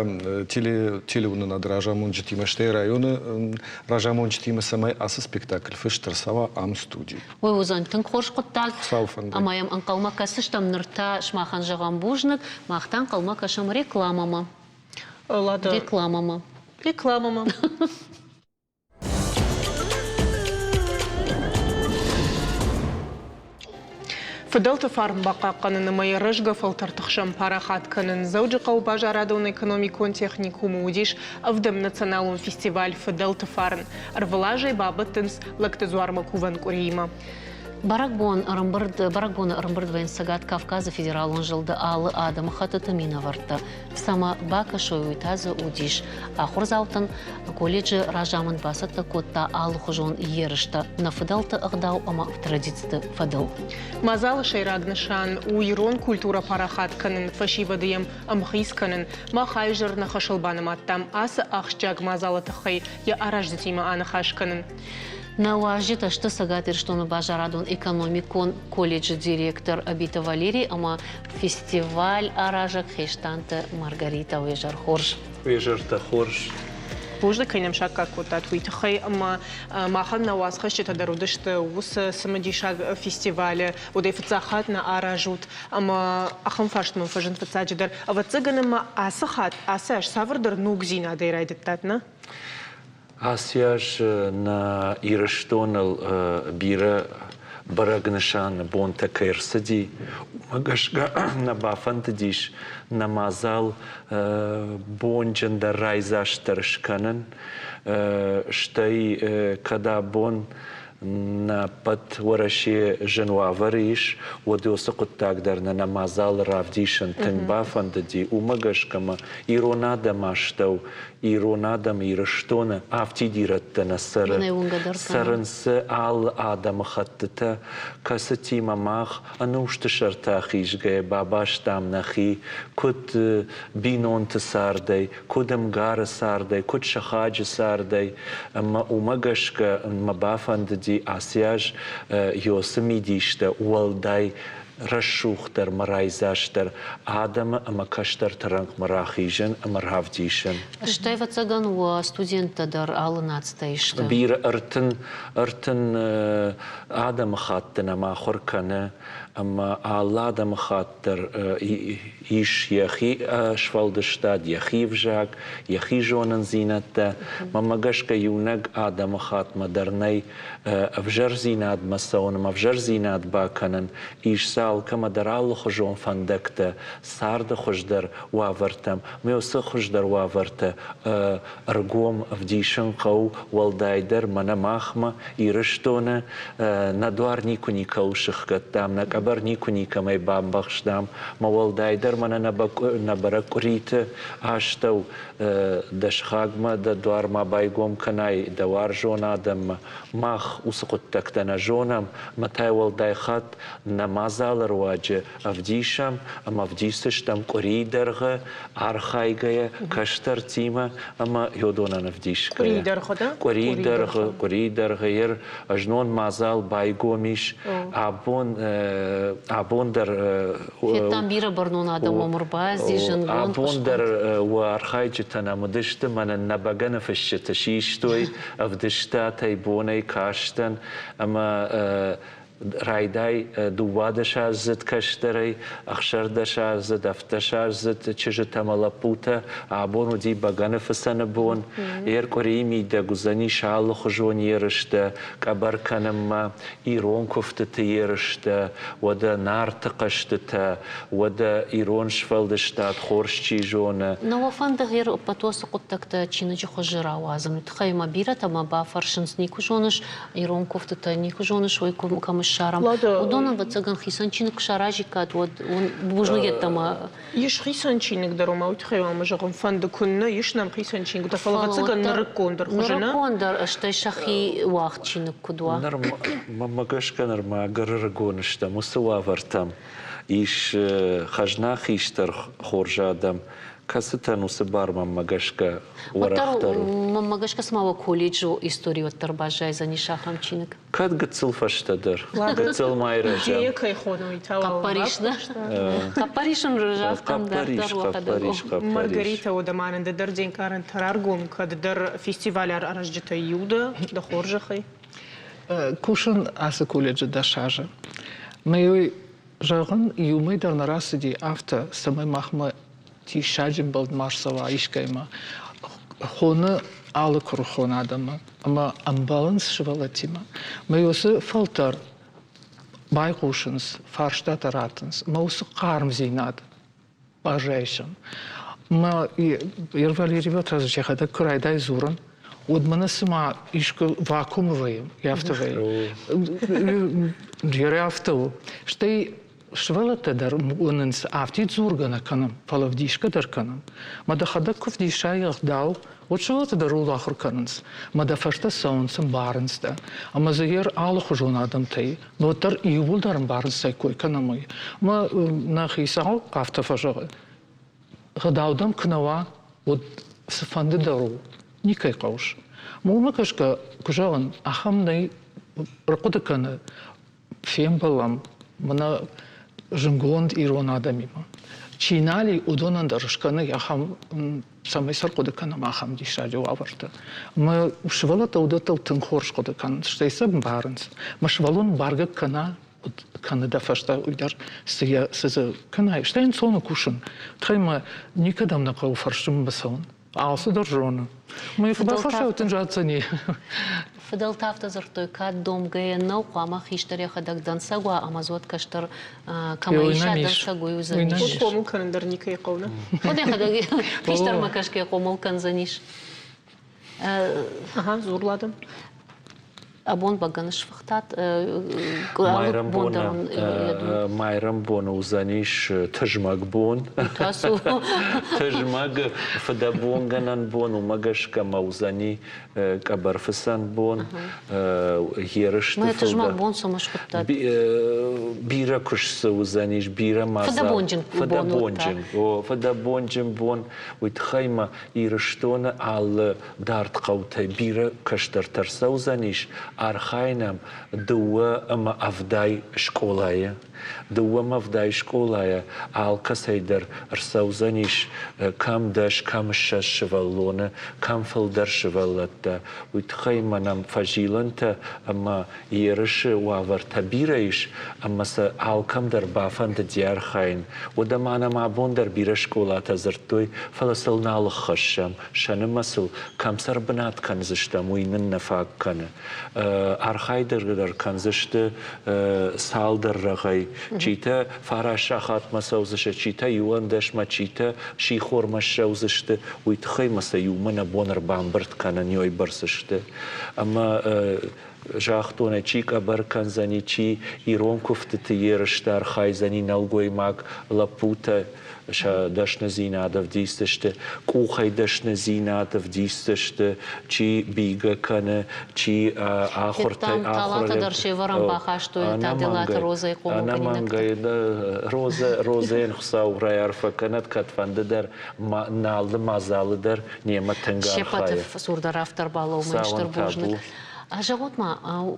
Speaker 8: телеуынынады разамонджытимӕ, стӕй районы разамонджытимӕ, цӕмӕй ацы спектакль фыст ӕрцӕуа ам студийы.
Speaker 2: Уый уыдзӕн тынг хорз хъуыддаг. Ӕмӕ йӕм ӕнхъӕлмӕ кӕсдзыстӕм. Ныр та сымахӕн зӕгъӕм бузныг, мах та ӕнхъӕлмӕ кӕсӕм рекламӕмӕ.
Speaker 1: Лада.
Speaker 2: Рекламӕмӕ.
Speaker 1: Рекламӕмӕ. Фыдӕлты фарн бахъахъхъӕнын ӕмӕ йӕ рӕзгӕ фӕлтӕрты хсӕн парахат кӕнын Дзӕуджыхъӕуы базарадон-экономикон техникумы уыдис ӕвдӕм националон фестиваль «Фыдӕлты фарн». Ӕрвылазӕй бабӕттынц Лӕгты дзуармӕ кувӕн къуыриимӕ.
Speaker 2: Бӕрӕгбон ӕрӕмбырд, бӕрӕгбоны ӕрӕмбырд вӕййынц Цӕгат Кавказы федералон зылды алы адӕмыхӕттыты минӕвӕрттӕ. Цӕмӕ бакӕсой, уый та дзы уыдис. Ахуырдзаутӕн колледжы разамынд бацӕттӕ кодта алыхуызон ерыстӕ нӕ фыдӕлты ӕгъдау ӕмӕ традициты фӕдыл.
Speaker 1: Мадзалы сӕйраг нысан у ирон культурӕ парахат кӕнын, фӕсивӕды йӕм ӕмхиц кӕнын. Мах аизӕр нӕ хӕсыл банымадтам ацы ахсджиаг мадзалы тыххӕй йӕ аразджытимӕ аныхас кӕнын.
Speaker 2: Нӕ уазджытӕ сты Цӕгат Ирыстоны базарадон-экономикон колледжы директор Абиты Валерий ӕмӕ фестиваль аразӕг Хестанты Маргарита. Уе зӕр хорз.
Speaker 13: Уе зӕртӕ хорз.
Speaker 1: Бузныг, кӕй нӕм саккаг кодтат, уый тыххӕй ӕмӕ махӕн нӕ уацхӕсджытӕ дӕр уыдысты уыцы цымыдисаг фестивалы. Уыдӕй фыццаг хатт нӕ аразут ӕмӕ ахӕм фарст мӕм фӕзынд фыццаджыдӕр. Ӕвӕццӕгӕн ӕмӕ ацы хатт, ацы аз цавӕрдӕр ногдзинадӕй райдыдтат, нӕ?
Speaker 13: Ацы аз нӕ Ирыстоныл бирӕ бӕрӕг нысан бонтӕ кӕй ӕрцыди, уымӕ гӕсгӕ нӕ бафӕндыдис нӕ мадзал бонджындӕр, райдзастдӕр скӕнын. Стӕй кӕд абон нӕ ӕппӕт Уӕрӕсе зын уавӕры ис, уӕд уыцы хъуыддаг дӕр нӕ нӕ мадзалы равдисын тынг бафӕндыди. Уымӕ гӕсгӕ ма ирон адӕм астӕу ирон адӕм Ирыстоны афтид ирӕттӕ нӕ цӕры. Цӕрынц алы адӕмыхӕттытӕ, кӕцытимӕ мах ӕнусты сӕрты ахизгӕйӕ бабастам нӕхи, куыд бинонты цардӕй, куыд ӕмгары цардӕй, куыд сыхаджы цардӕй. Ӕмӕ уымӕ гӕсгӕ мӕ бафӕндыди ацы аз Йосы мидистӕ уӕлдай. рӕсугъддӕр мӕ райдзастдӕр адӕмы ӕмӕ кӕстӕрты рӕнхъмӕ рахизын ӕмӕ равдисын.
Speaker 2: Стӕй, ӕвӕццӕгӕн, уӕ студенттӕ дӕр алы нацтӕй сты.
Speaker 13: Бирӕ 30 адӕмыхатты нӕм ахуыр кӕны ӕмӕ алы адӕмыхатт дӕр ис йӕхи сфӕлдыстад, йӕхи взаг, йӕхи зонындзинӕдтӕ. Мӕнмӕ гӕсгӕ иунӕг адӕмыхатмӕ дӕр нӕй ӕвзӕрдзинадмӕ цӕуын ӕмӕ ӕвзӕрдзинад бакӕнын. Ис сӕ алкӕмӕ дӕр алыхуызон фӕндӕгтӕ, царды хуыздӕр уавӕртӕм. Ме уыцы хуыздӕр уавӕртӕ ӕргом ӕвдисын хъӕуы, уӕлдайдӕр мӕнӕ махмӕ, Ирыстоны, нӕ дуар никуы никӕуыл сыхгӕдтам, нӕ къӕбӕр никуы никӕмӕй бамбӕхстам, мӕ уӕлдайдӕр мӕнӕ нӕ бӕрӕг къуыриты астӕу дӕ сыхагмӕ дӕ дуар ма байгом кӕнай дӕ уарзон адӕммӕ. Мах уыцы хъуыддӕгтӕ нӕ зонӕм, ӕмӕ та уӕлдай хатт нӕ мадзалы руаджы ӕвдисӕм ӕмӕ ӕвдисдзыстӕм къуырийы дӕргъы архайгӕйӕ кӕстӕртимӕ ӕмӕ йодонӕн ӕвдисгӕйӕ.
Speaker 1: Къуырийы дӕргъы да?
Speaker 13: Къуырийы дӕргъы, къуырийы дӕргъы ер знон мадзал байгом ис. Абон, абон дӕр
Speaker 2: Федтам бирӕ бӕрнон адӕм уӕм ӕрбази, зындгонд
Speaker 13: Абон дӕр уӕ архайджытӕ нӕм уыдысты, мӕнӕн нӕ бӕгӕны фысджыты систой, ӕвдыстатӕй бонӕй кастӕн ӕмӕ райдай дыууадӕсаздзыд кӕстӕрӕй, ӕхсӕрдӕсаздзыд, ӕвддӕсаздзыд чызджытӕ ӕмӕ лӕппутӕ. Абон уыди бӕгӕныфыцӕны бон. Ӕркъуырийы мидӕг уыдзӕнис алыхуызон ерыстӕ къӕбӕр кӕнынмӕ, ирон куывтыты ерыстӕ, уӕдӕ Нарты хъӕзтытӕ, уӕдӕ ирон сфӕлдыстад хорз чи зоны.
Speaker 2: Нӕ уӕ фӕнды гъер ӕппӕт уыцы хъуыддӕгтӕ чиныджы хуызы рауадзын? Уый тыххӕй ма бирӕтӕ мӕ бафӕрсынц, никуы зоныс ирон куывтытӕ, никуы зоныс, уый кӕм ссарӕм. Уыдон, ӕвӕццӕгӕн, хицӕн чиныг куы саразиккат, уӕд бузныг йеддӕмӕ.
Speaker 1: Ис хицӕн чиныг дӕр, ома уый тыххӕй ма зӕгъын фӕнды, куыннӕ ис нӕм хицӕн чингуытӕ, фӕлӕ ӕвӕццӕгӕн нырыккондӕр хуызы нӕ.
Speaker 2: Нырыккондӕр, стӕй сӕхи уагъд чиныг куыд уа.
Speaker 13: Ныр мӕнмӕ гӕсгӕ нырма ӕгӕр ӕрыгон стӕм уыцы уавӕртӕм. Ис хӕзна хистӕр хорз адӕм, кӕцытӕн уыцы бар мӕнмӕ гӕсгӕ уӕрӕхдӕр у.
Speaker 2: Мӕнмӕ гӕсгӕ цыма уӕ колледжы истори уӕддӕр баззайдзӕнис ахӕм чиныг.
Speaker 13: Кӕд гыццыл фӕстӕдӕр, гыццыл ма айрӕзӕм.
Speaker 1: Идея кӕй хоной, та
Speaker 2: Хъӕппӕрис нӕ? Хъӕппӕрис ын загътам дарддӕр уӕхӕдӕг.
Speaker 1: Маргарита, уӕдӕ ма нын ды дӕр де нкъарӕнтӕ раргом, кӕд дӕр фестивалы аразджытӕй иу дӕ, дӕ хорзӕхӕй.
Speaker 14: Кусын ацы колледжы 10 азы. Мӕ уый зӕгъын, иумӕ дӕр нӕ рацыди афтӕ, цӕмӕй махмӕ диссаджы мбӕлд ма рцӕуа искӕимӕ. Хоны алы куырыхон адӕмы ӕмӕ ӕмбӕлынц сывӕллӕттимӕ. Мӕ уыцы фӕлтӕр байхъусынц, фарстатӕ раттынц. Мӕ уыцы хъармдзинад баззайсӕм. Мӕ Ир Валерьева та йӕхӕдӕг куы райдай дзурын, уӕд мӕнӕ цыма искуы вакуумы вӕййы, афтӕ вӕййы. Афтӕ у. Стӕй Сывӕллӕттӕ дӕр уынынц, афтид дзургӕ нӕ кӕнӕм, фӕлӕ вдисгӕ дӕр кӕнӕм. Мӕ дӕхӕдӕг куы вдисай ӕгъдау, уӕд сывӕллӕттӕ дӕр ууыл ахуыр кӕнынц. Мӕ дӕ фӕстӕ цӕуынц, ӕмбарынц дӕ. Ӕмӕ дзы ер алыхуызон адӕмтӕй, уӕддӕр иууылдӕр ӕмбарынц, цӕй кой кӕнӕм, уый. Мӕ нӕ хицау афтӕ фӕзӕгъы, гъдау дӕм куы нӕ уа, уӕд цыфӕнды дӕр у, никӕй хъӕуыс. Уымӕ гӕсгӕ, куы зӕгъын, ахӕм нӕй, ӕрхъуыды кӕны фембӕлӕм мӕнӕ зынгонд ирон адӕмимӕ. Чи нал и, уыдонӕн дӕр скӕны ахӕм, цӕмӕй сӕ ӕрхъуыды кӕнӕм ахӕм диссаджы уавӕртӕ. Мӕ сывӕллӕттӕ уыдӕттыл тынг хорз хъуыды кӕнынц, стӕй сӕ ӕмбарынц. Мӕ сывӕллон баргӕ кӕна, кӕны дӕ фӕстӕ уый дӕр цы йӕ цы дзы кӕнай, стӕй ӕнцон у кусын. Тыххӕй мӕ никӕдӕм нӕ хъӕуы фӕрсынмӕ цӕуын. Алцыдӕр зоны. Мӕ фыдӕлтӕ дын зӕгъдзӕни.
Speaker 2: Фыдӕлтӕ афтӕ дзырдтой, кӕд домгӕйӕ нӕу, хъуамӕ хистӕр йӕхӕдӕг дӕнцӕг уа ӕмӕ дзуӕт кӕстӕр кӕмӕ иса дӕнцӕг, уый уыдзӕнис.
Speaker 1: Уыд хъомыл кӕнын дӕр никӕй хъӕуы, нӕ?
Speaker 2: Уыд йӕхӕдӕг хистӕрмӕ кӕсгӕ хъомыл кӕндзӕнис.
Speaker 1: Ага, дзур, Лада.
Speaker 2: Абон бӕгӕны сфыхтат?
Speaker 13: Майрӕмбоны уыдзӕнис тызмӕг бон. Тызмӕг фыдӕбонгӕнӕн бон, уымӕ гӕсгӕ ма уыдзӕни къӕбӕрфыцӕн бон, ерысты
Speaker 2: Тызмӕг бон цӕмӕ схуыдтат?
Speaker 13: Бирӕ куыст дзы уыдзӕнис, бирӕ мадзал.
Speaker 2: Фыдӕбонджын бон.
Speaker 13: Фыдӕбонджын, о, фыдӕбонджын бон. Уый тыххӕй ма Ирыстоны алы дард хъӕутӕй бирӕ кӕстӕртӕ ӕрцӕудзӕнис. Архайынӕм 72 скъолайы. 72 скъолайӕ алкӕцӕй дӕр ӕрцӕудзӕнис кӕм 10, кӕм 20 сывӕллоны, кӕм фылдӕр сывӕллӕттӕ. Уый тыххӕй мӕнӕм фӕзилӕнтӕ ӕмӕ ерысы уавӕртӕ бирӕ ис, ӕмӕ сӕ алкӕм дӕр бафӕндыди архайын. Уӕдӕ ма нӕм абон дӕр бирӕ скъолатӕ дзырдтой, фӕлӕ сыл нал ӕххӕссӕм, сӕ нымӕцыл кӕм сӕ ӕрбынат кӕндзыстӕм, уый нын нӕ фаг кӕны. Архайдӕр дӕр кӕндзысты цалдӕр рӕгъӕй. Читӕ фараст сахатмӕ цӕудзысты, читӕ иуӕндӕсмӕ, читӕ сихормӕ ссӕудзысты. Уый тыххӕй ма сӕ иумӕ нӕ бон ӕрбамбырд кӕнын уыйбӕрц сты. Ӕмӕ загътон, чи къӕбӕр кӕндзӕни, чи ирон куывдтыты ерысты архайдзӕни нӕлгоймаг лӕппутӕ сӕ дӕсныдзинад ӕвдисдзысты, къухӕй дӕсныдзинад ӕвдисдзысты, чи бийгӕ кӕны, чи ахуыртӕ
Speaker 2: Федтам, талатӕ дӕр се вӕрӕн бахастой Таделаты Розӕйы хъомылгӕнинӕгтӕ.
Speaker 13: Ӕнӕмӕнгӕй, Розӕ, Розӕйӕн Хуыцау райарфӕ кӕнӕд, кӕдфӕнды дӕр, налы мадзалы дӕр немӕ тынг
Speaker 2: Се ппӕты
Speaker 13: архайы.
Speaker 2: цур дӕр автор балӕууын стыр
Speaker 13: Цауӕн
Speaker 2: бузныг.
Speaker 13: табу.
Speaker 2: Зӕгъут-ма,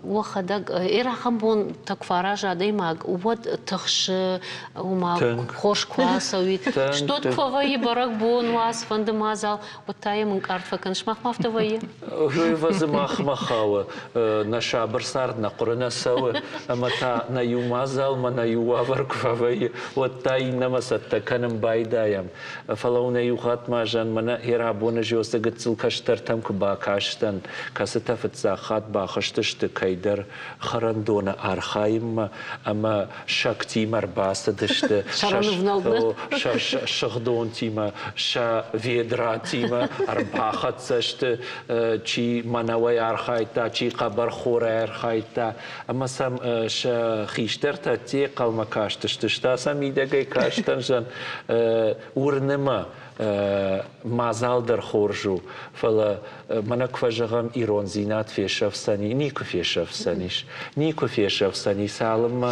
Speaker 2: уӕхӕдӕг ахӕм бонтӕ куы фӕараза адӕймаг, уӕд тыхсы, ома хорз куы ацӕуид. Стод куы фӕвӕййы бӕрӕгбон уа, цыфӕнды мадзал, уӕд та йӕм ӕнкъард фӕкӕн. Сымахмӕ афтӕ вӕййы?
Speaker 13: Ӕвӕдзы махмӕ хауы. Нӕ сабыр цард нӕ хъуыры нӕ цӕуы, ӕмӕ та нӕ иу мадзалмӕ, нӕ иу уавӕр куы фӕвӕййы, уӕд та иннӕмӕ цӕттӕ кӕнын байдайӕм. Фӕлӕ нӕ иу хатт ма зӕн мӕнӕ Ерабоны зёсы гыццыл кӕстӕртӕм куы бакастӕн, кӕцытӕ фыццаг хатт бахызтысты кӕйдӕр хӕрӕндоны архайынмӕ ӕмӕ сӕгтимӕ ӕрбацыдысты, сӕ сыгъдонтимӕ, сӕ ведратимӕ ӕрбахӕццӕ сты, чи мӕнӕуӕй архайдта, чи хъӕбӕрхорӕй архайдта, ӕмӕ сӕм сӕ хистӕртӕ ӕдде хъӕлмӕ кастысты, стӕ сӕ мидӕгӕй кастӕн зӕн уырны мӕ, мадзал дӕр хорз у, фӕлӕ мӕнӕ куы фӕзӕгъӕм, ирондзинад фесӕфдзӕни, никуы фесӕфдзӕнис, никуы фесӕфдзӕни, цалынмӕ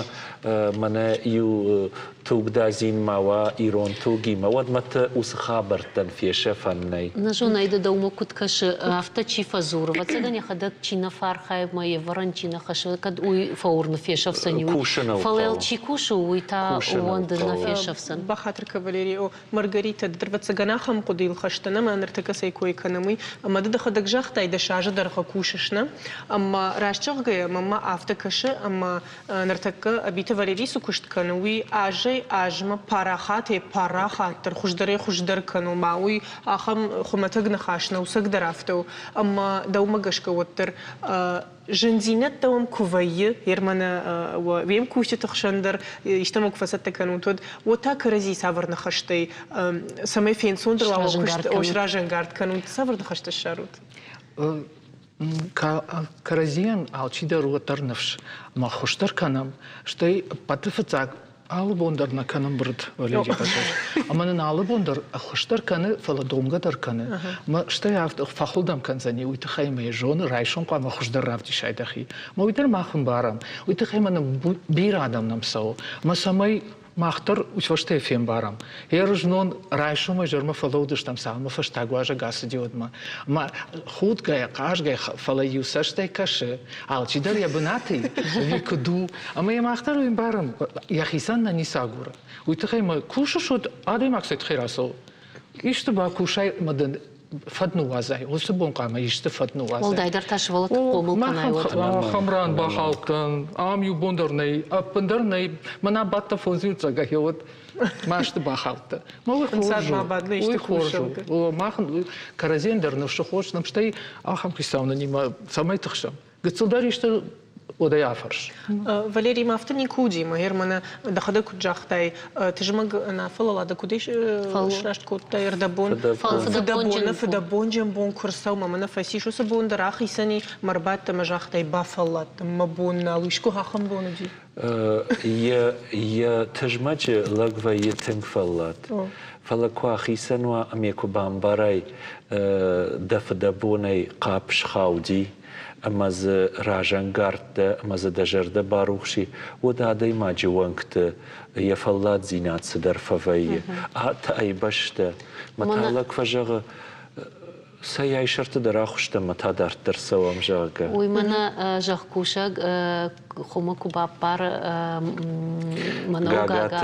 Speaker 13: мӕнӕ иу тугдадзин ма уа ирон тугимӕ, уӕдмӕ уыцы хабӕрттӕн фесӕфӕн нӕй.
Speaker 2: Нӕ зонай, ды дӕумӕ куыд кӕсы, афтӕ чи фӕдзуры, ӕвӕццӕгӕн йӕхӕдӕг чи нӕ фӕархайы ӕмӕ йе вӕрӕн чи нӕ хӕссы, кӕд уый фӕуырны фесӕфдзӕни, уый. Фӕлӕ йыл чи кусы, уый та ууӕнды нӕ фесӕфдзӕн.
Speaker 1: Бахатыр кавалерий, о, Маргарита, ды ӕвӕццӕгӕн ахӕм хъуыдыйыл хӕст ӕмӕ ныртӕккӕ цӕй кой кӕнӕм, уый. Ӕмӕ ды дӕхӕдӕг загътай, дӕ азы дӕргъы кусыс, нӕ? Ӕмӕ раст зӕгъгӕйӕ, мӕнмӕ афтӕ кӕсы, ӕмӕ ныртӕккӕ Ӕбиты Валерий цы куыст кӕны, уый азӕй-азмӕ парахатӕй-парахатдӕр, хуыздӕрӕй-хуыздӕр кӕны. Ома уый ахӕм хуымӕтӕг ныхас нӕу, цӕгдӕр афтӕ у. Ӕмӕ дӕумӕ гӕсгӕ уӕддӕр зындзинӕдтӕ уӕм куы вӕййы, Ерманы уе мкусджыты хсӕн дӕр истӕмӕ куы фӕцӕттӕ кӕнут, уӕд уӕд та кӕрӕдзи цавӕр ныхӕстӕй, цӕмӕй фенцондӕр уа уӕ куыст, сразӕнгард кӕнут, цавӕр ныхӕстӕ ссарут?
Speaker 14: Кӕрӕдзийӕн алчидӕр уӕддӕр ныфс ӕмӕ хуыздӕр кӕнӕм, стӕй ӕппӕты фыццаг алы бон дӕр нӕ кӕнӕм бырд, Валерий Петрович. Ӕмӕ нын алы бон дӕр ӕххуыс дӕр кӕны, фӕлӕ домгӕ дӕр кӕны. Ӕмӕ стӕй афтӕ фӕхуылдӕм кӕндзӕни, уый тыххӕй мӕ йӕ зоны, райсом хъуамӕ хуыздӕр равдисай дӕхи. Ӕмӕ уый дӕр мах ӕмбарӕм. Уый тыххӕй ма нын бирӕ адӕм нӕм цӕуы. Ӕмӕ цӕмӕй мах дӕр уый фӕстӕ фембарӕм. Йе знон райсомӕй зӕрмӕ фӕлӕудыстӕм, цалынмӕ фӕстаг уазӕг ацыди, уӕдмӕ. Ӕмӕ худгӕйӕ, хъазгӕйӕ, фӕлӕ иу цӕстӕй кӕсы, алчидӕр йӕ бынаты ӕви куыд у. Ӕмӕ йӕ мах дӕр уый ӕмбарӕм, йӕхицӕн нӕ ницы агуры. Уый тыххӕй мӕ кусыс, уӕд адӕймаг цӕй тыххӕй рацӕуы? Исты бакусай ӕмӕ дын фӕд ныууадзай, уыцы бон хъуамӕ исты фӕд ныууадзай.
Speaker 2: Уӕлдайдӕр та сывӕллӕтты хъомыл кӕнай, уӕд.
Speaker 14: Ахӕм ран бахаудтӕн, ам иу бон дӕр нӕй, ӕппындӕр нӕй. Мӕнӕ бадтӕ фондзиуцӕгӕй, уӕд масты бахаудтӕ. Мӕ уый хорз у, уый хорз у. Мах кӕрӕдзийӕн дӕр ныфсы хос нӕм, стӕй ахӕм хицау нынимӕ цӕмӕй тыхсӕм. Гыццыл дӕр исты уӕдӕй афӕрс.
Speaker 1: Валерий, ма афтӕ никуы уыди, ӕмӕ мӕнӕ дӕхӕдӕг куыд загътай, тызмӕг нӕ фӕлӕ куыд сраст кодтай ӕрдӕбон, фыдӕбоны фыдӕбонджын бон куы рцӕуы, мӕ мӕнӕ фӕцис уыцы бон дӕр ахицӕни, мӕ рбадт ӕмӕ загътай, бафӕлладтӕн, мӕ бон нал у, искуы ахӕм бон уыди?
Speaker 13: Йӕ тызмӕджы лӕг вӕййы тынг фӕллад. Фӕлӕ куы ахицӕн уа ӕмӕ куы бамбарай, дӕ фыдӕбонӕй хъапп схауди, ӕмӕ дзы разӕнгард дӕ ӕмӕ дзы дӕ зӕрдӕ барухс и, уӕд адӕймаджы уӕнгты йӕ фӕлладдзинад цыдӕр фӕвӕййы. Атӕй бӕстӕ. Мӕ та лӕг фӕзӕгъы, Цӕй айсӕрты дӕр ахуыстӕм ӕмӕ та дарддӕр цӕуӕм, зӕгъгӕ.
Speaker 2: Уый мӕнӕ зӕхкусӕг хуымы куы баппары мӕнӕу гага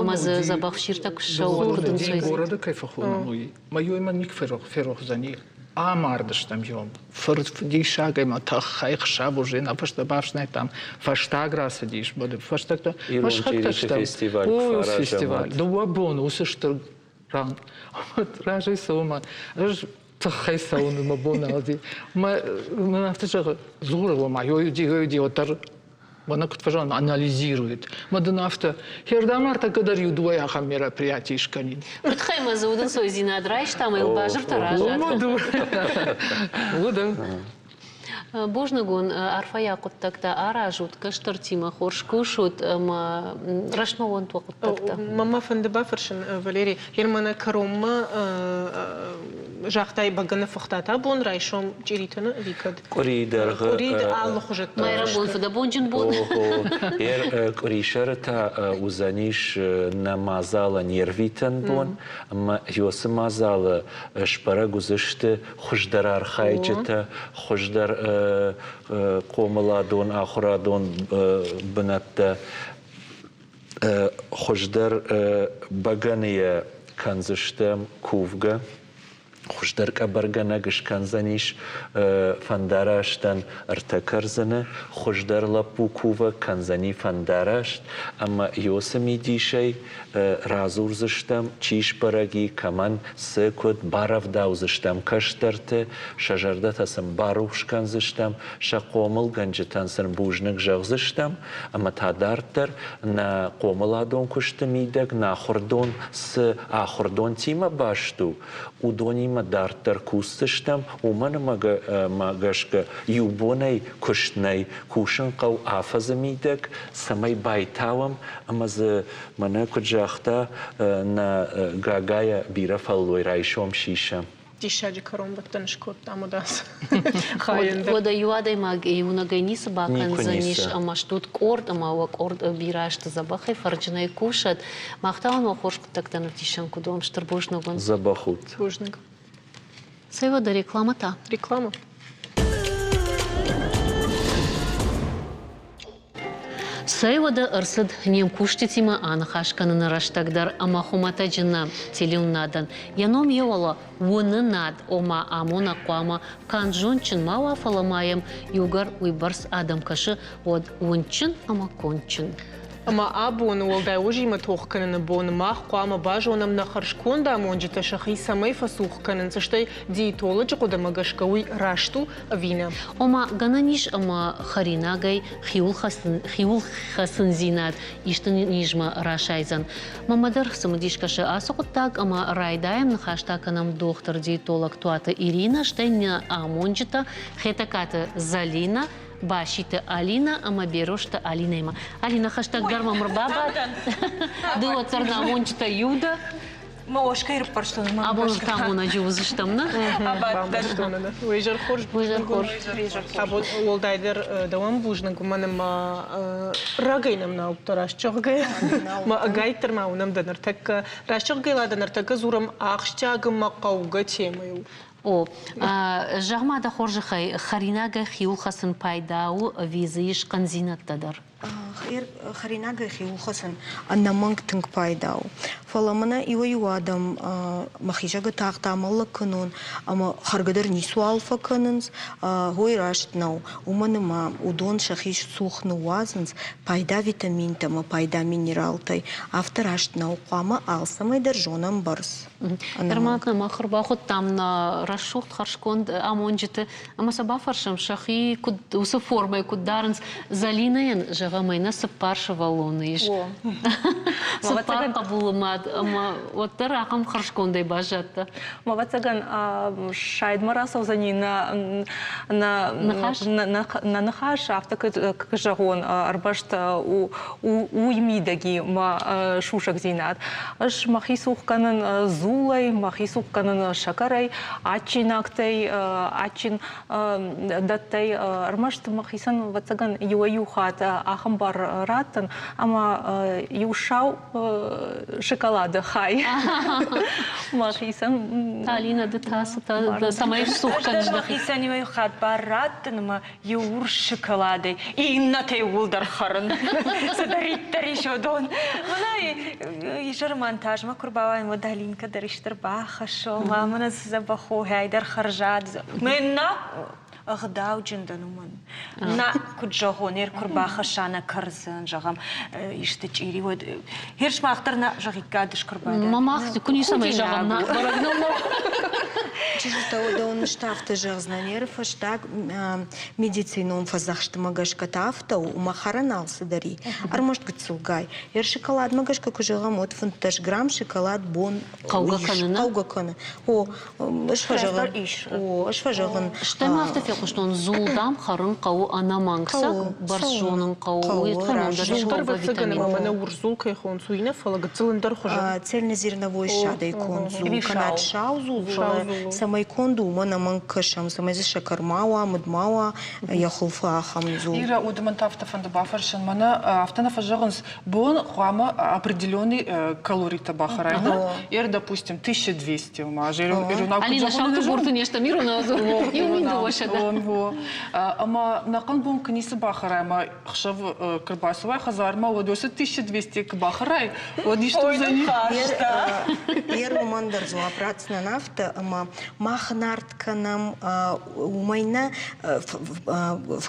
Speaker 2: ӕмӕ дзы дзӕбӕх сиртӕ куы ссӕуы, куыд ӕнцой.
Speaker 14: Городы кӕй фӕхонӕм, уый мӕ мӕ ник ферох уыдзӕни. Амардыстӕм йом. Фыр диссагӕй мӕ тӕххӕй хсӕв уже нӕ фӕстӕ бафснайдтам. Фӕстаг рацыдис, фӕстӕгтӕ.
Speaker 13: Ирон чъириты фестиваль куы
Speaker 14: фестиваль. Дыууӕ боны уыцы стыр ран. Разӕй цӕуы мӕ ӕз тыххӕй цӕуын мӕ бон нал уыди. Мӕ мын афтӕ зӕгъы, дзуры ома, ёйуди, ёйуди, уӕддӕр мӕнӕ куыд фӕзӕгъын, анализирует. Мӕ дын афтӕ, хердӕм ӕртӕккӕ дӕр иу дыууӕ ахӕм мероприятий скӕнин.
Speaker 2: Тыххӕй мӕ дзы удӕнцойдзинад райста ӕмӕ йыл базыртӕ разад.
Speaker 14: Уыд.
Speaker 2: Бузныг уын, арфӕйаг хъуыддӕгтӕ аразут, кӕстӕртимӕ хорз кусут ӕмӕ рӕстмӕ уӕнт уӕ хъуыддӕгтӕ.
Speaker 1: Мӕ фӕнды бафӕрсын, Валерий, Германы кӕронмӕ загътай бӕгӕны фыхтатӕ бон райсом чъиритӕ ӕви кӕд?
Speaker 13: Къуырийы дӕргъы.
Speaker 1: Къуырийы алыхуызӕттӕ.
Speaker 2: Майрӕмбон фыдӕбонджын бон.
Speaker 13: Къуырисӕры та уыдзӕнис нӕ мадзалӕн йе рвитӕн бон ӕмӕ уыцы мадзалы сбӕрӕг уыдзысты хуыздӕр архайджытӕ, хуыздӕр хъомыладон, ахуырадон бынӕттӕ, хуыздӕр бӕгӕныйӕ кӕндзыстӕм кувгӕ, хуыздӕр къӕбӕргӕнӕг скӕндзӕнис фӕндарастӕн ӕртӕ кӕрдзыны, хуыздӕр лӕппу кувӕг кӕндзӕни фӕндараст, ӕмӕ Иосы мидисӕй радзурдзыстӕм, чи сбӕрӕг и, кӕмӕн цы, куыд барӕвдаудзыстӕм кӕстӕрты, сӕ зӕрдӕтӕ сын барухс кӕндзыстӕм, сӕ хъомылгӕнджытӕн сын бузныг зӕгъдзыстӕм, ӕмӕ та дарддӕр нӕ хъомыладон куысты мидӕг нӕ ахуырдон цы ахуырдонтимӕ баст у, уыдонимӕ дарддӕр кусдзыстӕм, уымӕн ӕмӕ гӕсгӕ иу бонӕй куыст нӕй, кусын хъӕуы афӕдзы мидӕг, цӕмӕй байтауӕм ӕмӕ дзы мӕнӕ куыд загъта, нӕ гагайӕ бирӕ фӕллой райсом сисӕм.
Speaker 1: Диссаджы кӕронбӕттӕн скодтам уыдас.
Speaker 2: Уӕдӕ иу адӕймаг иунӕгӕй ницы бакӕндзӕнис ӕмӕ стут къорд ӕмӕ уӕ къорд бирӕ азты дзӕбӕхӕй, фӕрджынӕй кусӕд. Мах та уын уӕ хорз хъуыддӕгтӕн ӕвдисӕн куыд уӕм. Стыр бузныг уын.
Speaker 13: Дзӕбӕх ут.
Speaker 1: Бузныг.
Speaker 2: Цӕй уӕдӕ реклама та?
Speaker 1: Реклама.
Speaker 2: Цӕй уӕдӕ ӕрцыд не мкусджытимӕ аныхас кӕныны рӕстӕг дӕр ӕмӕ хуымӕтӕджы нӕ телеуынынадӕн йӕ ном йӕ уӕлӕ уынынад, ома амонӕг хъуамӕ канд зондджын ма уа, фӕлӕ ма йӕм иугӕр уыйбӕрц адӕм кӕсы, уӕд уындджын ӕмӕ кондджын.
Speaker 1: Ӕмӕ абоны уӕлдай уызимӕ тох кӕныны бон мах хъуамӕ базонӕм нӕ хӕрзконд амонджытӕ сӕхи цӕмӕй фӕцух кӕнынц, стӕй диетолоджы хъуыдымӕ гӕсгӕ уый раст у ӕви нӕ.
Speaker 2: Ома, гӕнӕн ис ӕмӕ хӕринагӕй хиуылхӕцындзинад исты низмӕ расайдзӕн. Мӕнмӕ дӕр цымыдис кӕсы ацы хъуыддаг ӕмӕ райдайӕм ныхӕстӕ кӕнӕм дохтыр-диетолог Туаты Иринӕ, стӕй нӕ амонджытӕ Хетӕгкаты Зӕлинӕ, Баситы Алинӕ ӕмӕ Берозты Алинӕимӕ. Алинӕ, хӕстӕгдӕр мӕм ӕрбабад. Ды уӕддӕр нӕ амонджытӕ иу дӕ.
Speaker 15: Мӕ ошкӕй ӕрыппӕрстон.
Speaker 2: Абон ӕртамонӕджы уыдзыстӕм, нӕ?
Speaker 1: Уый изӕр хорз.
Speaker 2: Уый изӕр хорз.
Speaker 1: Абон уӕлдайдӕр дӕуӕн бузныг, уымӕн ӕмӕ рагӕй нӕм нал уыдтӕ раст зӕгъгӕйӕ. Мӕ ӕгайтдӕр ма уынӕм дӕ ныртӕккӕ. Раст зӕгъгӕйӕ дӕ ныртӕккӕ дзурӕм ахсджиаг ӕмӕ хъӕугӕ темӕйыл.
Speaker 2: О, зӕгъ-ма дӕ хорзӕхӕй, хӕринагӕй хиуылхӕцын пайда у ӕви дзы ис хъӕндзинӕдтӕ дӕр?
Speaker 5: Хӕринагӕй хиуылхӕцын ӕнӕмӕнг тынг пайда у. Фӕлӕ мӕнӕ иуӕй-иу адӕм мӕхи зӕгъы тагъд амӕллӕг кӕнон ӕмӕ хӕргӕ дӕр ницуал фӕкӕнынц, уый раст нӕу. Уымӕн ӕмӕ уыдон сӕхи цух ныууадзынц пайда витаминтӕ ӕмӕ пайда минералтӕй. Афтӕ раст нӕу. Хъуамӕ алцӕмӕй дӕр зонӕм бӕрц.
Speaker 2: Нырма мах ӕрбахуыдтам нӕ рӕсугъд хӕрзконд амонджыты ӕмӕ сӕ бафӕрсӕм, сӕхи куыд уыцы формӕйы куыд дарынц. Зӕлинӕйӕн, зӕгъӕм, ӕнӕ цыппар сывӕллоны ис. Цыппар хъӕбулы мад ӕмӕ уӕддӕр ахӕм хӕрзкондӕй баззадтӕ.
Speaker 15: Ӕвӕццӕгӕн, сайдмӕ рацӕудзӕни нӕ нӕ ныхас, афтӕ куы зӕгъон, ӕрмӕст уый мидӕги мӕ сусӕгдзинад. Ӕз мӕхи цух кӕнын дзулӕй, мӕхи цух кӕнын сӕкӕрӕй, адджинӕгтӕй, адджын дӕттӕй. Ӕрмӕст мӕхицӕн, ӕвӕццӕгӕн, иуӕй-иу хатт ахӕм бар раттын, ӕмӕ иу сау шоколады хай мӕхицӕн.
Speaker 2: Алина, ды та цы цӕмӕй сцух кӕныс дӕхи?
Speaker 16: Мӕхицӕн иу хатт бар раттын ӕмӕ иу урс шоколадӕй, иннӕтӕ иууылдӕр хӕрын. Цыдӕриддӕр ис уыдон. Мӕнӕ изӕры монтажмӕ куы рбауайын, уӕд Алинкӕ дӕр исты ӕрбахӕссы, ома мӕнӕ цы дзӕбӕх у, дӕр хӕрзад. Мӕнӕ ӕгъдауджын дӕн уымӕн. Нӕ, куыд зӕгъон, ер куы рбахӕсса нӕ кӕрдзын, зӕгъӕм, исты чъири, уӕд ер сымах дӕр нӕ зӕгъиккад скуы
Speaker 2: Ма мах куы ницӕмӕй зӕгъӕм, нӕ бӕрӕг нӕу.
Speaker 5: Чызджытӕ уыдон сты афтӕ зӕгъдзынӕн, еры фӕстаг медицинон фӕдзӕхстмӕ гӕсгӕ та афтӕ у, ӕмӕ хӕрын алцыдӕр и, ӕрмӕст гыццылгай. Ер шоколадмӕ гӕсгӕ куы зӕгъӕм, уӕд 15 грамм шоколад бон
Speaker 2: хъӕугӕ кӕны,
Speaker 5: хъӕугӕ кӕны. О, ӕз фӕзӕгъын, о, ӕз фӕзӕгъын.
Speaker 2: Стӕй ма афтӕ фехъуыстон, дзул, дам, хӕрын хъӕуы ӕнӕмӕнг, сӕ бӕрц зонын хъӕуы, уый тыххӕй дӕр
Speaker 1: Дзул дӕр ӕвӕццӕгӕн ӕмӕ мӕнӕ урс дзул кӕй хонынц, уый нӕ, фӕлӕ гыццыл ӕндӕр хуызы.
Speaker 5: Цельнозерновой ссадӕй конд дзул, кӕнӕ сау дзул, фӕлӕ цӕмӕй конд у, уымӕ ӕнӕмӕнг кӕсӕм, цӕмӕй дзы сӕкӕр ма уа, мыд ма уа, йӕ хуылфы ахӕм дзул.
Speaker 17: Ира, уӕд мӕн та афтӕ фӕнды бафӕрсын, мӕнӕ афтӕ нӕ фӕзӕгъынц, бон хъуамӕ определенный калоритӕ бахӕрай, ну, ер, допустим, 1200 ма,
Speaker 2: Алина, сауты борты не стӕм ирон иу мин дыууӕсӕдӕ.
Speaker 17: Ӕмӕ нӕхъӕн бон куы ницы бахӕрай ӕмӕ хсӕв куы рбацӕуай хӕдзармӕ, уӕд уыцы 1200 куы бахӕрай, уӕд исты уыдзӕни?
Speaker 5: Ер уымӕн дӕр дзуапп ратдзынӕн афтӕ, ӕмӕ мах нард кӕнӕм, уымӕй нӕ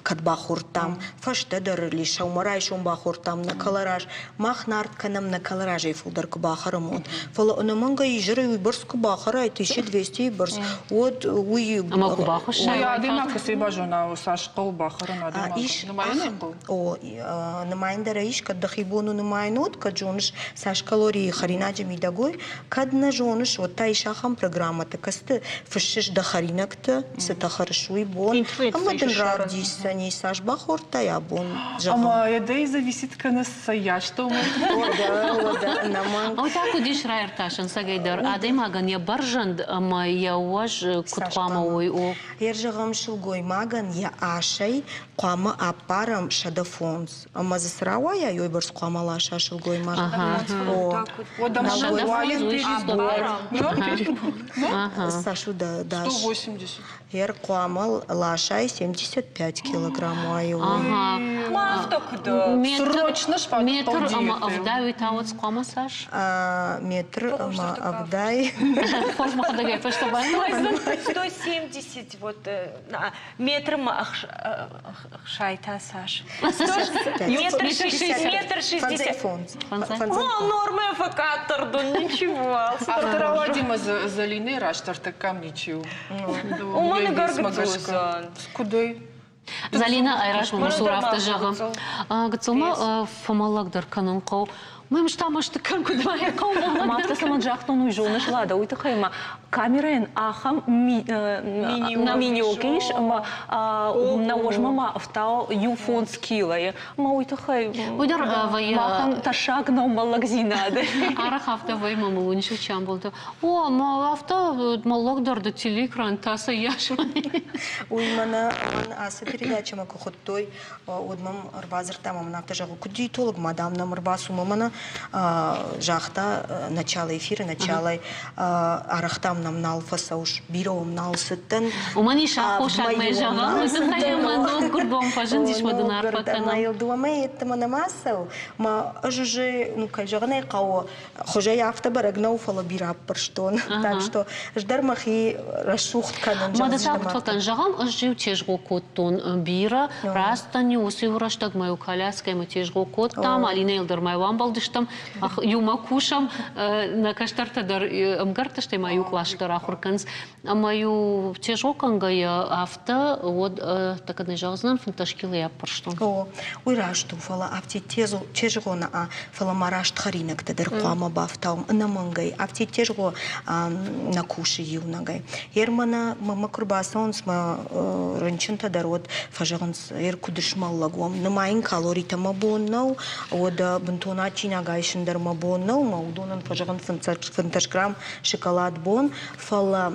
Speaker 5: кӕд бахордтам, фӕстӕдӕр ли сӕумӕрайсом бахордтам нӕ кӕлӕраз. Мах нард кӕнӕм нӕ кӕлӕразӕй фылдӕр куы бахӕрӕм, уӕд. Фӕлӕ ӕнӕмӕнгӕй изӕрӕй уыйбӕрц куы бахӕрай, 1200-йы бӕрц, уӕд уый...
Speaker 2: Ӕмӕ куы бахуыссай?
Speaker 17: Уый адӕймаг кӕцӕй базона, цас хъӕуы бахӕрын адӕймагӕн?
Speaker 5: Ис О, нымайын дӕр ис, кӕд дӕхи бон у нымайын, уӕд, кӕд зоныс, цас калорийы хӕринаджы мидӕг уой, кӕд нӕ зоныс, уӕд та ис ахӕм программӕтӕ, кӕцыты фыссыс дӕ хӕринӕгтӕ, цытӕ хӕрыс, уый бон, ӕмӕ дын равдисдзӕни, цас бахордтай абон, зӕгъӕм.
Speaker 17: Ӕмӕ йӕдӕй зависит кӕны цӕййӕстӕ
Speaker 5: Уӕдӕ, ӕнӕмӕнг.
Speaker 2: Ау та куыд ис раиртасӕн цӕгӕйдӕр адӕймагӕн йӕ бӕрзӕнд ӕмӕ йӕ уӕз куыд хъуамӕ уой, о?
Speaker 5: Йе зӕгъӕм, сылгоймагӕн йӕ асӕй хъуамӕ аппарӕм 105, ӕмӕ дзы цы рауайа, уыйбӕрц хъуамӕ ласа сылгоймаг.
Speaker 17: Уӕдӕ ма
Speaker 5: Цас у дӕс?
Speaker 17: 180.
Speaker 5: Ер хъуамӕ ласай 75 килограмм уайы.
Speaker 17: Срочно
Speaker 2: Метр ӕмӕ ӕвдай уый та уӕд хъуамӕ цас?
Speaker 5: Метр ӕмӕ ӕвдай.
Speaker 2: Хорз мӕхӕдӕг ӕй фӕстӕ банымайдзӕн.
Speaker 16: 170 вот метр ма ӕхсайта цас? Метр шестьдесят. О, нормӕ фӕкъаддӕр дун, ничего.
Speaker 17: Афтӕ рауади ма Залинӕйы растӕртӕккӕм ничи у.
Speaker 16: Уымӕн ӕгӕр
Speaker 17: Куыдӕй?
Speaker 2: Залина айразмӕ мӕ цур афтӕ зӕгъы, гыццыл ма фӕмӕллӕгдӕр кӕнын хъӕуы. Мӕм та мӕсты кӕн, куыд ма йӕ хъӕуы
Speaker 15: Ӕмӕ афтӕ цӕмӕн загътон, уый зоныс, Лада, уый тыххӕй ма камерӕйӕн ахӕм миниуӕг ис, ӕмӕ нӕ уӕзмӕ ма ӕфтау иу фондз килойы. Ӕмӕ уый тыххӕй
Speaker 2: уый дӕр вӕййы
Speaker 15: махӕн тӕссаг нӕу мӕллӕгдзинады.
Speaker 2: Арӕх афтӕ вӕййы, мӕ мыл уынджы чи амбылды. О, ӕмӕ афтӕ мӕллӕг дӕр ды телеэкран та цӕййас.
Speaker 5: Уый мӕнӕ мӕн ацы передачӕмӕ куы хуыдтой, уӕд мӕм ӕрбадзырдта ӕмӕ мын афтӕ зӕгъы, куыд диетолог ма, дам, нӕм ӕрбацу мӕ мӕнӕ загъта начало эфира, началой арӕх, дам, нӕм нал фӕцӕуыс, бирӕ уӕм нал цыдтӕн.
Speaker 2: Уымӕн ис аххосаг мӕ зӕгъӕм, уый тыххӕй ӕмӕ ноггуырд бон фӕзындис мӕ дын арфӕ кӕнӕм.
Speaker 5: Ӕмӕ йыл дыууӕ йеддӕмӕ нӕма цӕуы, мӕ ӕз уже, ну, кӕй зӕгъын ӕй хъӕуы, хуызӕй афтӕ бӕрӕг нӕу, фӕлӕ бирӕ аппӕрстон. Так что ӕз дӕр мӕхи рӕсугъд кӕнын.
Speaker 2: Мады та куыд фӕкӕн, зӕгъӕм, ӕз-иу тезгъо кодтон бирӕ, растӕн-иу уыцы-иу рӕстӕг ма-иу коляскӕимӕ тезгъо кодтам, Алинӕйыл дӕр ма-иу амбӕлдыстӕм, иумӕ кусӕм, нӕ кӕстӕртӕ дӕр ӕмгӕрттӕ, стӕй ма иу къласы дӕр ахуыр кӕнынц. Ӕмӕ-иу тезгъо кӕнгӕйӕ афтӕ, уӕд так не зӕгъдзынӕн, 15 килойы аппӕрстон.
Speaker 5: О, уый раст у, фӕлӕ афтид тезгъо нӕ, фӕлӕ ма раст хӕринӕгтӕ дӕр хъуамӕ бафтауӕм ӕнӕмӕнгӕй. Афтид тезгъо нӕ кусы иунӕгӕй. Ер мӕнӕ мӕмӕ куы рбацӕуынц мӕ рынчынтӕ дӕр, уӕд фӕзӕгъынц, ер куыд смӕллӕг уӕм, нымайын калоритӕ мӕ бон нӕу, уӕдӕ бынтон адджинаг. адджинаг айсын дӕр мӕ бон нӕу, мӕ уыдонӕн фӕзӕгъын 15 грамм шоколад бон, фӕлӕ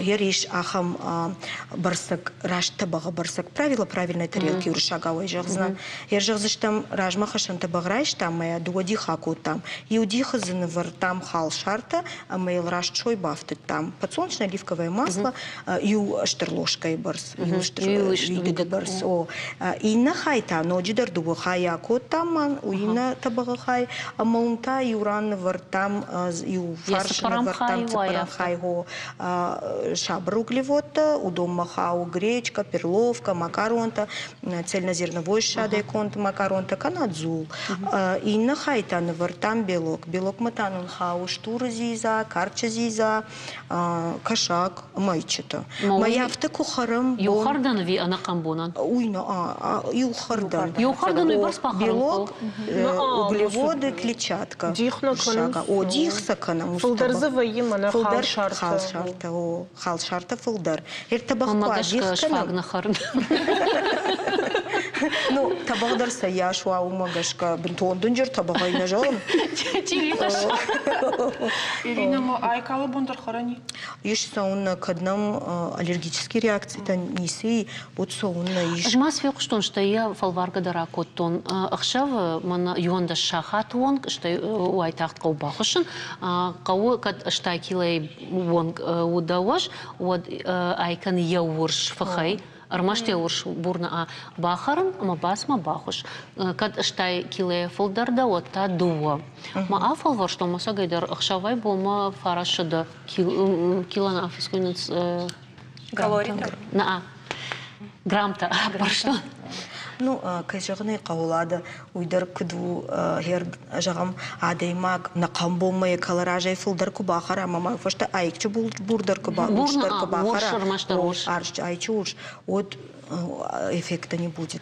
Speaker 5: ер ис ахӕм бӕрцӕг, раст тӕбӕгъы бӕрцӕг, правило правильной тарелки уырыссагауӕй зӕгъдзынӕн. Ер зӕгъдзыстӕм, размӕ хӕссӕн тӕбӕгъ райстам ӕмӕ йӕ дыууӕ дихы акодтам. Иу дихы дзы нывӕрдтам халсартӕ ӕмӕ йыл раст сой бафтыдтам. Подсолнечное оливковое масло иу стыр ложкӕйы бӕрц, иу стыр уидыгы бӕрц. О, иннӕ хай та ноджыдӕр дыууӕ хайы акодтам мӕн, иннӕ тӕбӕгъы хай, ӕмӕ уым та иу ран нывӕрдтам, иу фарс нывӕрдтам цыппӕрӕм хай, о, сабыр углеводтӕ, уыдонмӕ хауы гречка, перловка, макаронтӕ, цельнозерновой ссадӕй конд макаронтӕ кӕнӕ дзул. Иннӕ хай та нывӕрдтам белок. Белокмӕ та нын хауы стуры дзидза, карчы дзидза, кӕсаг ӕмӕ ӕйчытӕ. Мӕ афтӕ куы хӕрӕм.
Speaker 2: Иу хӕрдӕн ӕви ӕнӕхъӕн бонӕн?
Speaker 5: Уый нӕ, иу хӕрдӕн.
Speaker 2: Иу хӕрдӕн уый бӕрц бахӕрын
Speaker 5: Белок, углеводы, клетчатка.
Speaker 1: Дих нӕ кӕнынц.
Speaker 5: О, дих сӕ кӕнӕм.
Speaker 1: Фылдӕр дзы вӕййы мӕнӕ халсартӕ.
Speaker 5: Халсартӕ, о, халсартӕ фылдӕр. Ӕртӕбӕгъ куы адих кӕнӕм.
Speaker 2: нӕ хӕрын.
Speaker 5: Ну, тӕбӕгъ дӕр цӕйас уа, уымӕ гӕсгӕ бынтон дынджыр тӕбӕгъӕй нӕ зӕгъын.
Speaker 17: Ирина, ма айк алы бон дӕр хӕрӕни?
Speaker 5: Ис цӕуыннӕ, кӕд нӕм аллергические реакцитӕ ницы и, уӕд цӕуыннӕ ис.
Speaker 2: Ӕз ма фехъуыстон, стӕй йӕ фӕлваргӕ дӕр акодтон. Ӕхсӕвы мӕн иуӕндӕс сахаты онг, стӕй уайтагъд хъӕуы бахуыссын. Хъӕуы кӕд 80 килойы онг уыдӕуӕз, уӕд айкӕн йӕ урс фыхӕй ӕрмӕст йӕ урс бурнаъа бахӕрын ӕмӕ басмӕ бахуыс. Кӕд 80 килойӕ фылдӕр дӕ, уӕд та дыууӕ. Ма афӕлвӕрстон мӕ сагӕй дӕр ӕхсӕвӕй бонмӕ фарасыды кило афысгуйнынц
Speaker 16: Калоритӕ?
Speaker 2: Наа. Граммтӕ аппӕрстон.
Speaker 5: Ну, кӕй зӕгъын ӕй хъӕуы, Лада, уый дӕр куыд у, зӕгъӕм, адӕймаг нӕхъӕн бонмӕ йӕ кӕлӕразӕй фылдӕр куы бахӕра ӕмӕ ма фӕстӕ айчы бур дӕр куы урс дӕр куы бахӕра, айчы урс, уӕд эффекта не будет.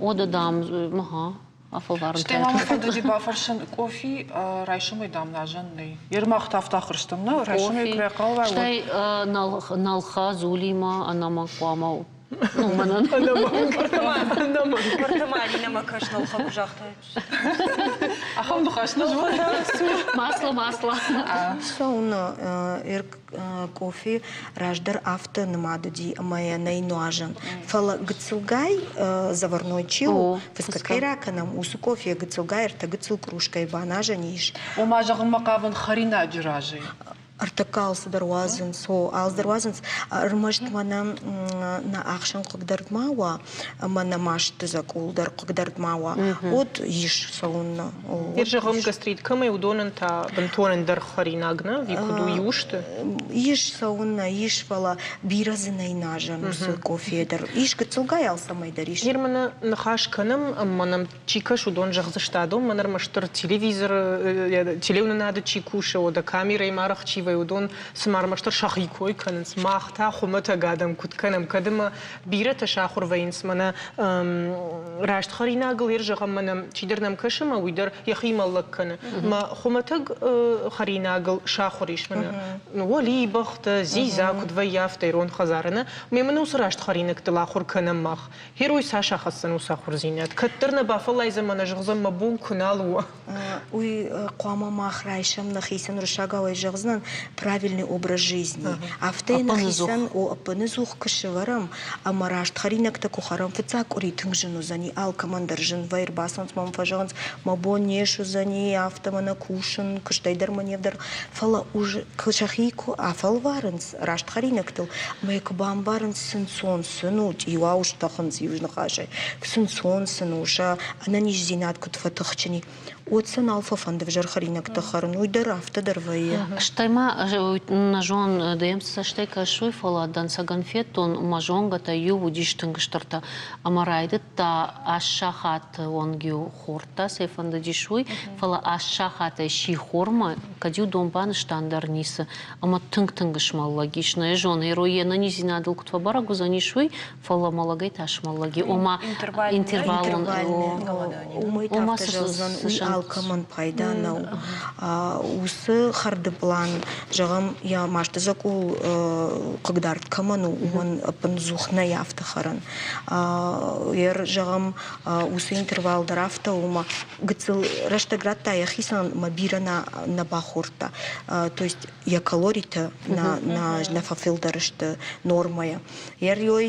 Speaker 2: О, да, дам, ага. Афӕлварын.
Speaker 17: Стӕй ма мӕ фӕндыди бафӕрсын, къофи райсомӕй, дам, нуазӕн нӕй. Ермах та афтӕ ахуыр стӕм, нӕ? Райсомӕй куы райхъал уай,
Speaker 2: Стӕй нӕлхӕ дзулимӕ ӕнӕмӕнг хъуамӕ ну, мӕнӕн.
Speaker 16: Ӕнӕмӕнг. Ӕртӕ кӕс нӕлхӕ куы загътай.
Speaker 17: Ахӕм ныхас нӕ зоны.
Speaker 2: Масло, масло.
Speaker 5: Цӕуыннӕ къофи раздӕр афтӕ нымад уыди ӕмӕ йӕ нӕй нуазӕн. Фӕлӕ гыццылгай заварной чи у, фыцгӕ кӕй ракӕнӕм, уыцы къофийӕ гыццылгай ӕртӕ гыццыл кружкӕйы баназӕн ис.
Speaker 17: Ома зӕгъынмӕ хъавын хӕринаджы разӕй.
Speaker 5: Ӕртӕккӕ алцыдӕр уадзынц, о, алцыдӕр уадзынц. Ӕрмӕст мӕнӕ нӕ ӕхсӕн хъыгдард ма уа ӕмӕ нӕ масты дзӕкъул дӕр хъыгдард ма уа, уӕд ис цӕуыннӕ.
Speaker 1: Йе зӕгъӕм, гастрит кӕмӕй, уыдонӕн та бынтон ӕндӕр хӕринаг нӕ, ӕви куыд у, иу сты?
Speaker 5: Ис цӕуыннӕ, ис, фӕлӕ бирӕ дзы нӕй нуазӕн уыцы къофийӕ дӕр. Ис гыццылгай алцӕмӕй дӕр ис.
Speaker 1: Ныр мӕнӕ ныхас кӕнӕм ӕмӕ нӕм чи кӕсы, уыдон зӕгъдзысты, адон мӕн ӕрмӕстдӕр телевизоры, телеуынынады чи кусы, уӕдӕ камерӕйы арӕх чи вӕййы, уыдон цыма ӕрмӕстдӕр сӕхи кой кӕнынц. Мах та хуымӕтӕг адӕм куыд кӕнӕм, кӕд ӕмӕ бирӕтӕ сахуыр вӕййынц мӕнӕ раст хӕринагыл ер зӕгъӕм, мӕнӕ чидӕр нӕм кӕсы ӕмӕ уый дӕр йӕхи мӕллӕг кӕны. Мӕ хуымӕтӕг хӕринагыл сахуыр ис мӕнӕ уӕлибӕхтӕ, дзидза куыд вӕййы, афтӕ ирон хӕдзары нӕ. Ме мын уыцы раст хӕринӕгтыл ахуыр кӕнӕм мах. Герой цас ахӕсдзӕн уыцы ахуырдзинад? Кӕддӕр нӕ бафӕллайдзӕн мӕ нӕ зӕгъдзӕн, мӕ бон куы нал у.
Speaker 5: Уый хъуамӕ мах райсӕм нӕхицӕн уырыссагау ӕй зӕгъдзынӕн правильный образ жизни. Афтӕ нӕхицӕн о ӕппыныдзух куы сӕвӕрӕм ӕмӕ раст хӕринӕгтӕ куы хӕрӕм, фыццаг къуыри тынг зын уыдзӕни, алкӕмӕн дӕр зын вӕййы, ӕрбацӕуынц мӕм фӕзӕгъынц, мӕ бон не суыдзӕни, афтӕ мӕ нӕ кусын, куыстӕй дӕр мӕ не вдӕр. Фӕлӕ сӕхи куы афӕлварынц раст хӕринӕгтыл ӕмӕ йӕ куы бамбарынц, цы нцон сын у, цъиуау стӕхынц иу ныхасӕй, цы нцон сын у, сӕ ӕнӕниздзинад куыд фӕтыхджын и, уӕд сӕ нал фӕфӕнды ӕвзӕр хӕринӕгтӕ хӕрын, уый дӕр афтӕ дӕр вӕййы.
Speaker 2: Стӕй ма нӕ зон, дӕм цы цӕстӕй кӕсой, фӕлӕ дӕнцӕгӕн федтон, мӕ зонгӕтӕ иу уыдис тынг стыртӕ ӕмӕ райдыдта аст сахаты онг-иу хордта, цӕй фӕндыдис уый, фӕлӕ аст сахатӕй сихормӕ, кӕд-иу дон банызтан дӕр ницы, ӕмӕ тынг-тынг смӕллӕг ис. Нӕ зоны, йе йе нӕниздзинадыл куыд фӕбӕрӕг уыдзӕнис, уый, фӕлӕ мӕлӕгӕй та смӕллӕг и. Ома интервалон
Speaker 5: Уымӕй та афтӕ зӕгъдзӕн, уый Алкӕмӕн пайда нӕу. Уыцы хӕрды план, зӕгъӕм, йӕ масты дзӕкъул хъыгдард кӕмӕн у, уымӕн ӕппындзух нӕй афтӕ хӕрӕн. Ер, зӕгъӕм, уыцы интервал дӕр афтӕ у, ӕмӕ гыццыл рӕстӕг радта йӕхицӕн ӕмӕ бирӕ нӕ бахордта. То есть йӕ калоритӕ нӕ фӕфылдӕр сты нормӕйӕ. Ерёй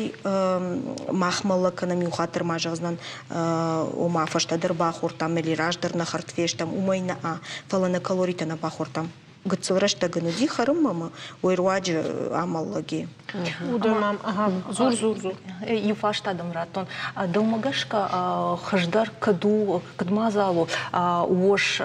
Speaker 5: махмӕ лӕг кӕнӕм иу хатт дӕр ма зӕгъдзынӕн, ома фӕстӕдӕр бахордтам или раздӕр нӕ хӕрд фестӕм, уымӕй нӕ, фӕлӕ нӕ калоритӕ нӕ бахордтам. Гыццыл рӕстӕг ын уыди хӕрынмӕ ӕмӕ уый руаджы амӕллӕг и.
Speaker 1: Дзур, дзур, дзур.
Speaker 15: Иу фарста дӕм радтон. Дӕумӕ гӕсгӕ хуыздӕр куыд у, куыд мадзал у уос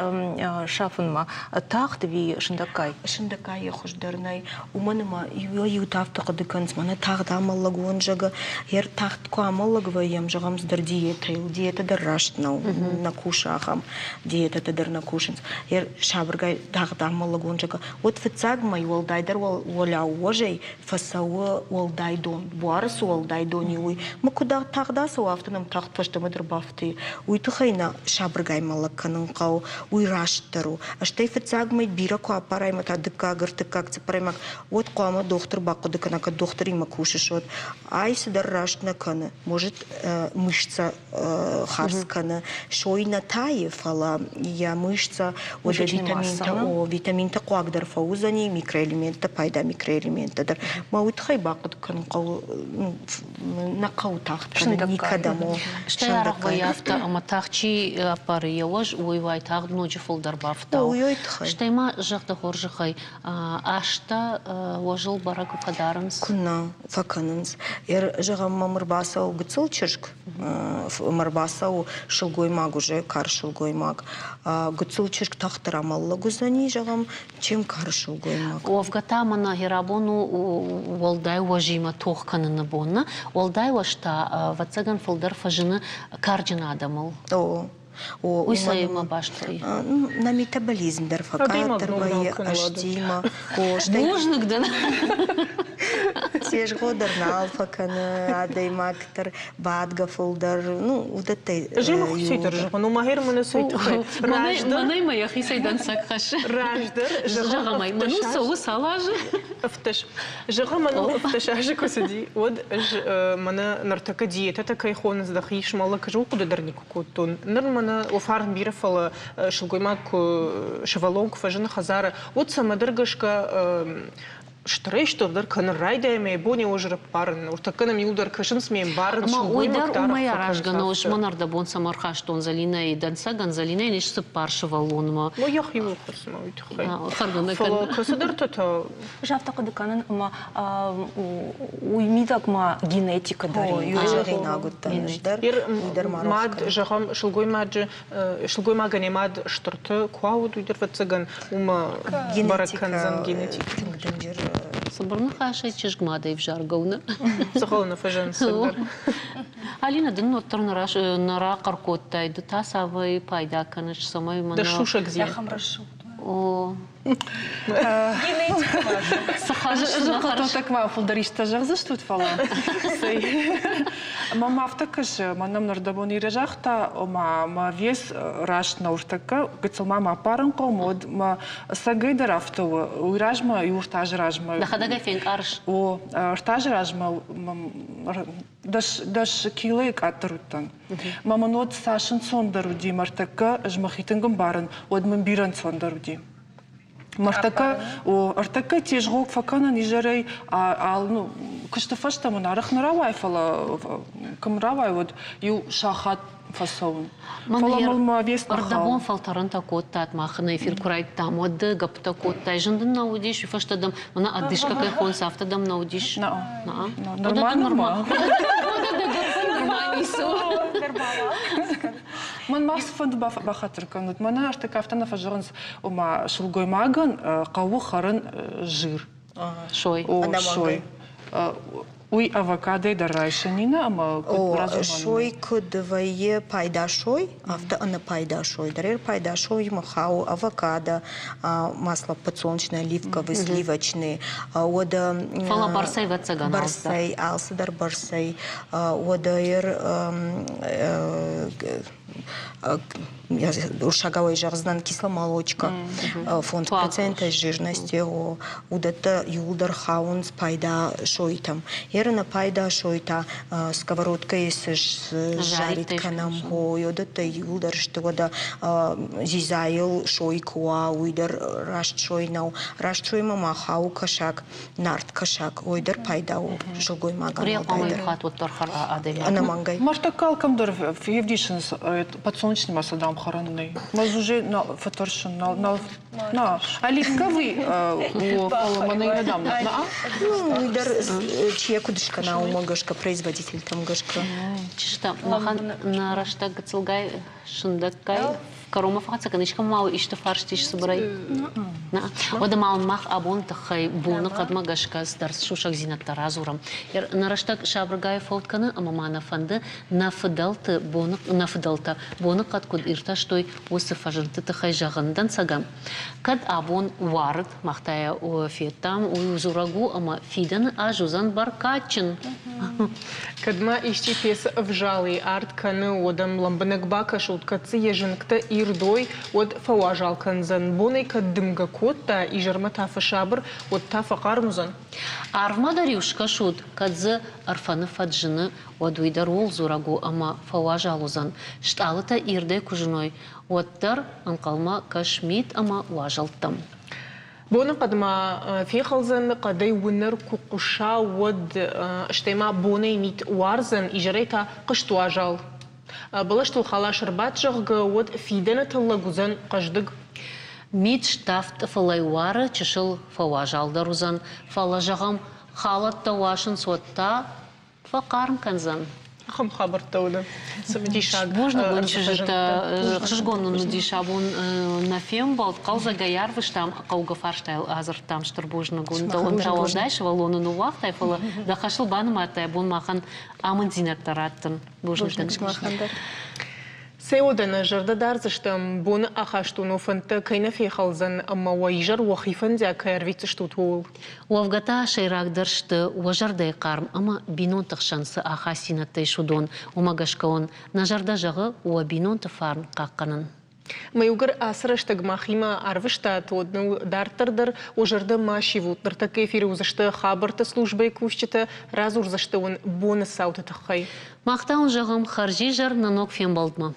Speaker 15: сафынмӕ? Тагъд ӕви сындӕггай?
Speaker 5: Сындӕггай йӕ хуыздӕр нӕй. Уымӕн ӕмӕ иуӕй-иутӕ афтӕ хъуыды кӕнынц, мӕнӕ тагъд амӕллӕг уон, зӕгъгӕ. Ер тагъд куы амӕллӕг вӕййӕм, зӕгъӕм, цыдӕр диетӕйыл. Диетӕ дӕр раст нӕу, нӕ кусы ахӕм диетӕтӕ дӕр нӕ кусынц. Ер сабыргай тагъд амӕллӕг уон, зӕгъгӕ, уӕд фыццаг мӕй уӕлдайдӕр уӕлӕуӕзӕй фӕцӕуы уӕлдай дон, буары цы уӕлдай дон и, уый. Мӕ куыд тагъд ацӕуа, афтӕ нӕм тагъд фӕстӕмӕ дӕр бафты. Уый тыххӕй нӕ сабыргай мӕлӕг кӕнын хъӕуы, уый растдӕр у. Стӕй фыццаг мӕй бирӕ куы аппарай ӕмӕ та дыккаг, ӕртыккаг, цыппӕрӕймаг, уӕд хъуамӕ дохтыр бахъуыды кӕна, кӕд дохтыримӕ кусыс, уӕд ай цыдӕр раст нӕ кӕны. Может, мышца хардз кӕны, сой нӕ тайы, фӕлӕ йӕ мышца уӕдӕ витаминтӕ, о, витаминтӕ хъуаг дӕр фӕуыдзӕни, микроэлементтӕ, пайда микроэлементтӕ дӕр. Мӕ уый тыххӕй бахъуыды кӕнын хъӕуы, нӕ хъӕуы тагъд кӕнын никӕдӕм.
Speaker 2: Стӕй арӕх вӕййы афтӕ, ӕмӕ тагъд чи ӕппары йӕ уӕз, уый уайтагъд ноджы фылдӕр бафтауы. Стӕй ма, зӕгъ дӕ хорзӕхӕй, азтӕ уӕзыл бӕрӕг фӕдарынц?
Speaker 5: Куыннӕ фӕкӕнынц. Зӕгъӕм, мӕм ӕрбацӕуы гыццыл чызг, ӕмӕ ӕрбацӕуы сылгоймаг уже, карз сылгоймаг. Гыццыл чызг тагъддӕр амӕллӕг уыдзӕни, зӕгъӕм, чем карз сылгоймаг.
Speaker 2: Уӕвгӕ та мӕнӕ рабон у уӕлдай уӕзимӕ тох кӕныны бон, нӕ? Уӕлдай уӕз та, ӕвӕццӕгӕн, фылдӕр фӕзыны карджын адӕмыл.
Speaker 5: О,
Speaker 2: Уый цӕимӕ баст вӕййы?
Speaker 5: Нӕ метаболизм дӕр фӕкъаддӕр вӕййы ӕстимӕ.
Speaker 2: Бузныг дын!
Speaker 5: Тезгъо дӕр нал фӕкӕны адӕймаг дӕр, бадгӕ фылдӕр, ну, уыдӕттӕй.
Speaker 1: Зӕгъы хуыцӕй дӕр зӕгъын, у мӕ мӕнӕ цӕй тыххӕй.
Speaker 2: Мӕнӕй мӕ йӕхицӕй дӕнцӕг хӕссы.
Speaker 1: Раздӕр,
Speaker 2: зӕгъӕм ӕй, мӕн у цӕуы цал азы?
Speaker 1: 15. Зӕгъӕм, мӕныл 15 азы куы цыди, уӕд ӕз мӕнӕ ныртӕккӕ диетӕтӕ кӕй хонынц, дӕхи смӕлӕг, ӕз хъуыды дӕр никуы кодтон. Ныр мӕнӕ фарн бирӕ, фӕлӕ сылгоймаг куы сывӕллон куы фӕзыны хӕдзары, уӕд цӕмӕдӕр гӕсгӕ стырӕй стырдӕр кӕнын райдайы мӕ бон йӕ ӕрӕппарын. Ныртӕккӕ нӕм иуылдӕр кӕсынц ме мбарын
Speaker 2: Уый дӕр уымӕй аразгӕ нӕу, мӕн ӕрдӕбон цӕмӕ ӕрхастон Зӕлинӕйы дӕнцӕгӕн. Зӕлинӕйӕн ис цыппар сывӕллонмӕ.
Speaker 1: Ну, йӕхиуыл хӕцмӕ уый тыххӕй. Фӕлӕ кӕцыдӕртӕ та
Speaker 15: Ӕз афтӕ хъуыды кӕнын, ӕмӕ уый мидӕг ма генетикӕ дӕр
Speaker 5: и. Зӕгъинаг уыдтӕн ӕз дӕр. Уый дӕр ма
Speaker 1: Мад, зӕгъӕм, сылгоймаджы сылгоймагӕн йӕ мад стырты куы ауыд, уый дӕр, ӕвӕццӕгӕн, уымӕ бӕрӕг кӕндзӕн генетикӕ.
Speaker 5: Тынг дынджыр.
Speaker 2: Цыбыр ныхасӕй чызг мадӕй ӕвзаргӕ у, нӕ?
Speaker 1: Дзӕгъӕлы нӕ фӕзӕнцӕг дӕр.
Speaker 2: Алина, дын уӕддӕр нӕ рахъӕр кодтай, ды та цавӕй пайда кӕныс, цӕмӕй мӕнӕ...
Speaker 1: Дӕ сусӕгдзинад.
Speaker 16: Ахӕм рӕсугъд.
Speaker 2: О,
Speaker 17: Зӕгъ фылдӕр исты зӕгъдзыстут, фӕлӕ мӕм афтӕ кӕсы, мӕнӕн нырдӕбон Ирӕ загъта, ома мӕ вес раст нӕу ӕртӕккӕ, гыццыл ма мӕ аппарын хъӕуы, уӕд мӕ цӕгӕй дӕр афтӕ у. Уый размӕ, иу ӕртӕ азы размӕ.
Speaker 2: Дӕхӕдӕг ӕй фенкъарыс?
Speaker 17: О, ӕртӕ азы размӕ дӕс килойы къаддӕр уыдтӕн. Мӕ мын уӕд цас ӕнцондӕр уыди мӕртӕккӕ, ӕз мӕхи тынг ӕмбарын, уӕд мын бирӕ ӕнцондӕр уыди. Мӕртӕккӕ, о, ӕртӕккӕ тезгъо фӕкӕнын изӕрӕй, ал, ну, куысты фӕстӕ мын арӕх нӕ рауайы, фӕлӕ кӕм рауайы, уӕд иу сахат фӕцӕуын. Фӕлӕ мыл мӕ вес
Speaker 2: Ӕрдӕбон фӕлтӕрӕнтӕ кодтат, мах ын эфир куы райдтам, уӕд ды гӕпптӕ кодтай. Зын дын нӕ уыдис, уый фӕстӕ дӕм мӕнӕ одышка кӕй хонынц, афтӕ дӕм нӕ уыдис?
Speaker 17: Нормально ма. Мӕн ма цыфӕнды бахатыр кӕнут. Мӕнӕ ӕртыккӕ афтӕ нӕ фӕзӕгъынц, ома сылгоймагӕн хъӕуы хӕрын жир.
Speaker 2: Сой.
Speaker 17: О, сой. Уый авокадойы дӕр райсӕн нӕ ӕмӕ
Speaker 5: куыд Сой куыд вӕййы пайда сой, афтӕ ӕнӕпайда сой дӕр. Пайда соймӕ хауы авокадо, масло подсолнечное, оливковый, сливочный. Уӕдӕ
Speaker 2: Фӕлӕ бӕрцӕй ӕвӕццӕгӕн
Speaker 5: бӕрцӕй, алцыдӕр бӕрцӕй. Уӕдӕ Уырыссагау зӕгъдзынӕн кисломолочка, 5% жирности, уыдӕттӕ иууылдӕр хауынц пайда сойтӕм. Еры пайда сойтӕ сковородкӕйы цы жарить кӕнӕм, уыдӕттӕ иууылдӕр сты уӕдӕ дзидзайыл сой куы уа, уый дӕр раст сой нӕу. Раст соймӕ ма хауы кӕсаг, нард кӕсаг, уый дӕр пайда у сылгоймагӕн. Ӕнӕмӕнгӕй.
Speaker 17: Мартакка алкӕмдӕр февдисынц подсолнечный масло дам хӕрӕн нӕй. Мӕ уже фӕтӕрсын, нал нал на оливковый о фӕлӕ мӕнӕ дам на.
Speaker 5: Ну, уый дӕр чи йӕ куыд скӕна, уымӕ гӕсгӕ, производительтӕм гӕсгӕ.
Speaker 2: Чызджытӕ, махӕн нӕ рӕстӕг гыццылгай сындӕггай кӕронмӕ фӕхӕццӕ кӕн, искӕмӕ ма исты фарст ис цыбырӕй? Уӕдӕ ма уын мах абоны тыххӕй боны хъӕдмӕ гӕсгӕ цыдӕр сусӕгдзинӕдтӕ радзурӕм. Нӕ рӕстӕг сабыргай фӕуд кӕны ӕмӕ ма нӕ фӕнды нӕ фыдӕлты боны нӕ фыдӕлтӕ боныхъӕд куыд иртӕстой, уыцы фӕзындты тыххӕй зӕгъын. Дӕнцӕгӕн, кӕд абон уарыд, мах та йӕ федтам, уый дзурӕг у, ӕмӕ фидӕны аз уыдзӕн бӕркадджын.
Speaker 1: Кӕд ма исчи пецы ӕвзалыйы арт кӕны, уӕд ӕм лӕмбынӕг бакӕсут, кӕд дзы йӕ зынгтӕ ирдой, уӕд фӕуазал кӕндзӕн. Бонӕй кӕд дымгӕ кодта, изӕрмӕ та фӕсабыр, уӕд та фӕхъарм уыдзӕн.
Speaker 2: Арвмӕ дӕр-иу скӕсут, кӕд дзы ӕрфӕны фӕд зыны, уӕд уый дӕр ууыл дзурӕг у, ӕмӕ фӕуазал уыдзӕн. Стъалытӕ ирдӕй куы зыной, уӕддӕр ӕнхъӕлмӕ кӕс мит ӕмӕ уазӕлттӕм.
Speaker 1: Боныхъӕд ма фехӕлдзӕн, хъӕдӕй уынӕр куы хъуыса, уӕд, стӕй ма бонӕй мит уардзӕн, изӕрӕй та хъызт уазал. Бӕлӕстыл халас ӕрбадт, зӕгъгӕ, уӕд фидӕны тыллӕг уыдзӕн хъӕздыг.
Speaker 2: Мит ставд тъыфылӕй уары, чысыл фӕуазалдӕр уыдзӕн, фӕлӕ, зӕгъӕм, халӕттӕ уасынц, уӕд та фӕхъарм кӕндзӕн.
Speaker 1: Ахӕм хабӕрттӕ уыд цымыдисаг.
Speaker 2: Бузныг уын, чызджытӕ. Ӕхсызгон нын уыдис абон нӕ фембӕлд. Хъӕлдзӕгӕй арвыстам, хъӕугӕ фарстайыл адзырдтам. Стыр бузныг уын. Дӕуӕн та уӕлдай сывӕллоны ныууагътай, фӕлӕ дӕ хӕсыл банымадтай абон махӕн амынддзинӕдтӕ раттын. Бузныг дын.
Speaker 1: Цӕй уӕдӕ нӕ зӕрдӕ дардзыстӕм, боны ахӕстоны фӕндтӕ кӕй нӕ фехӕлдзӕн ӕмӕ уӕ изӕр уӕхи фӕндиаг кӕй ӕрвитдзыстут, ууыл.
Speaker 2: Уӕвгӕ та сӕйрагдӕр сты уӕ зӕрдӕйы хъарм ӕмӕ бинонты хсӕн цы ахастдзинӕдтӕ ис, уыдон. Уымӕ гӕсгӕ уын нӕ зӕрдӕ зӕгъы уӕ бинонты фарн хъахъхъӕнын.
Speaker 1: Мӕ иугӕр ацы рӕстӕг махимӕ арвыстат, уӕд ныл дарддӕр дӕр уӕ зӕрдӕ ма сивут. Ныртӕккӕ эфиры уыдзысты хабӕртты службӕйы кусджытӕ, радзурдзысты уын боны цауты тыххӕй.
Speaker 2: Мах та уын зӕгъӕм хӕрзизӕр нӕ ног фембӕлдмӕ.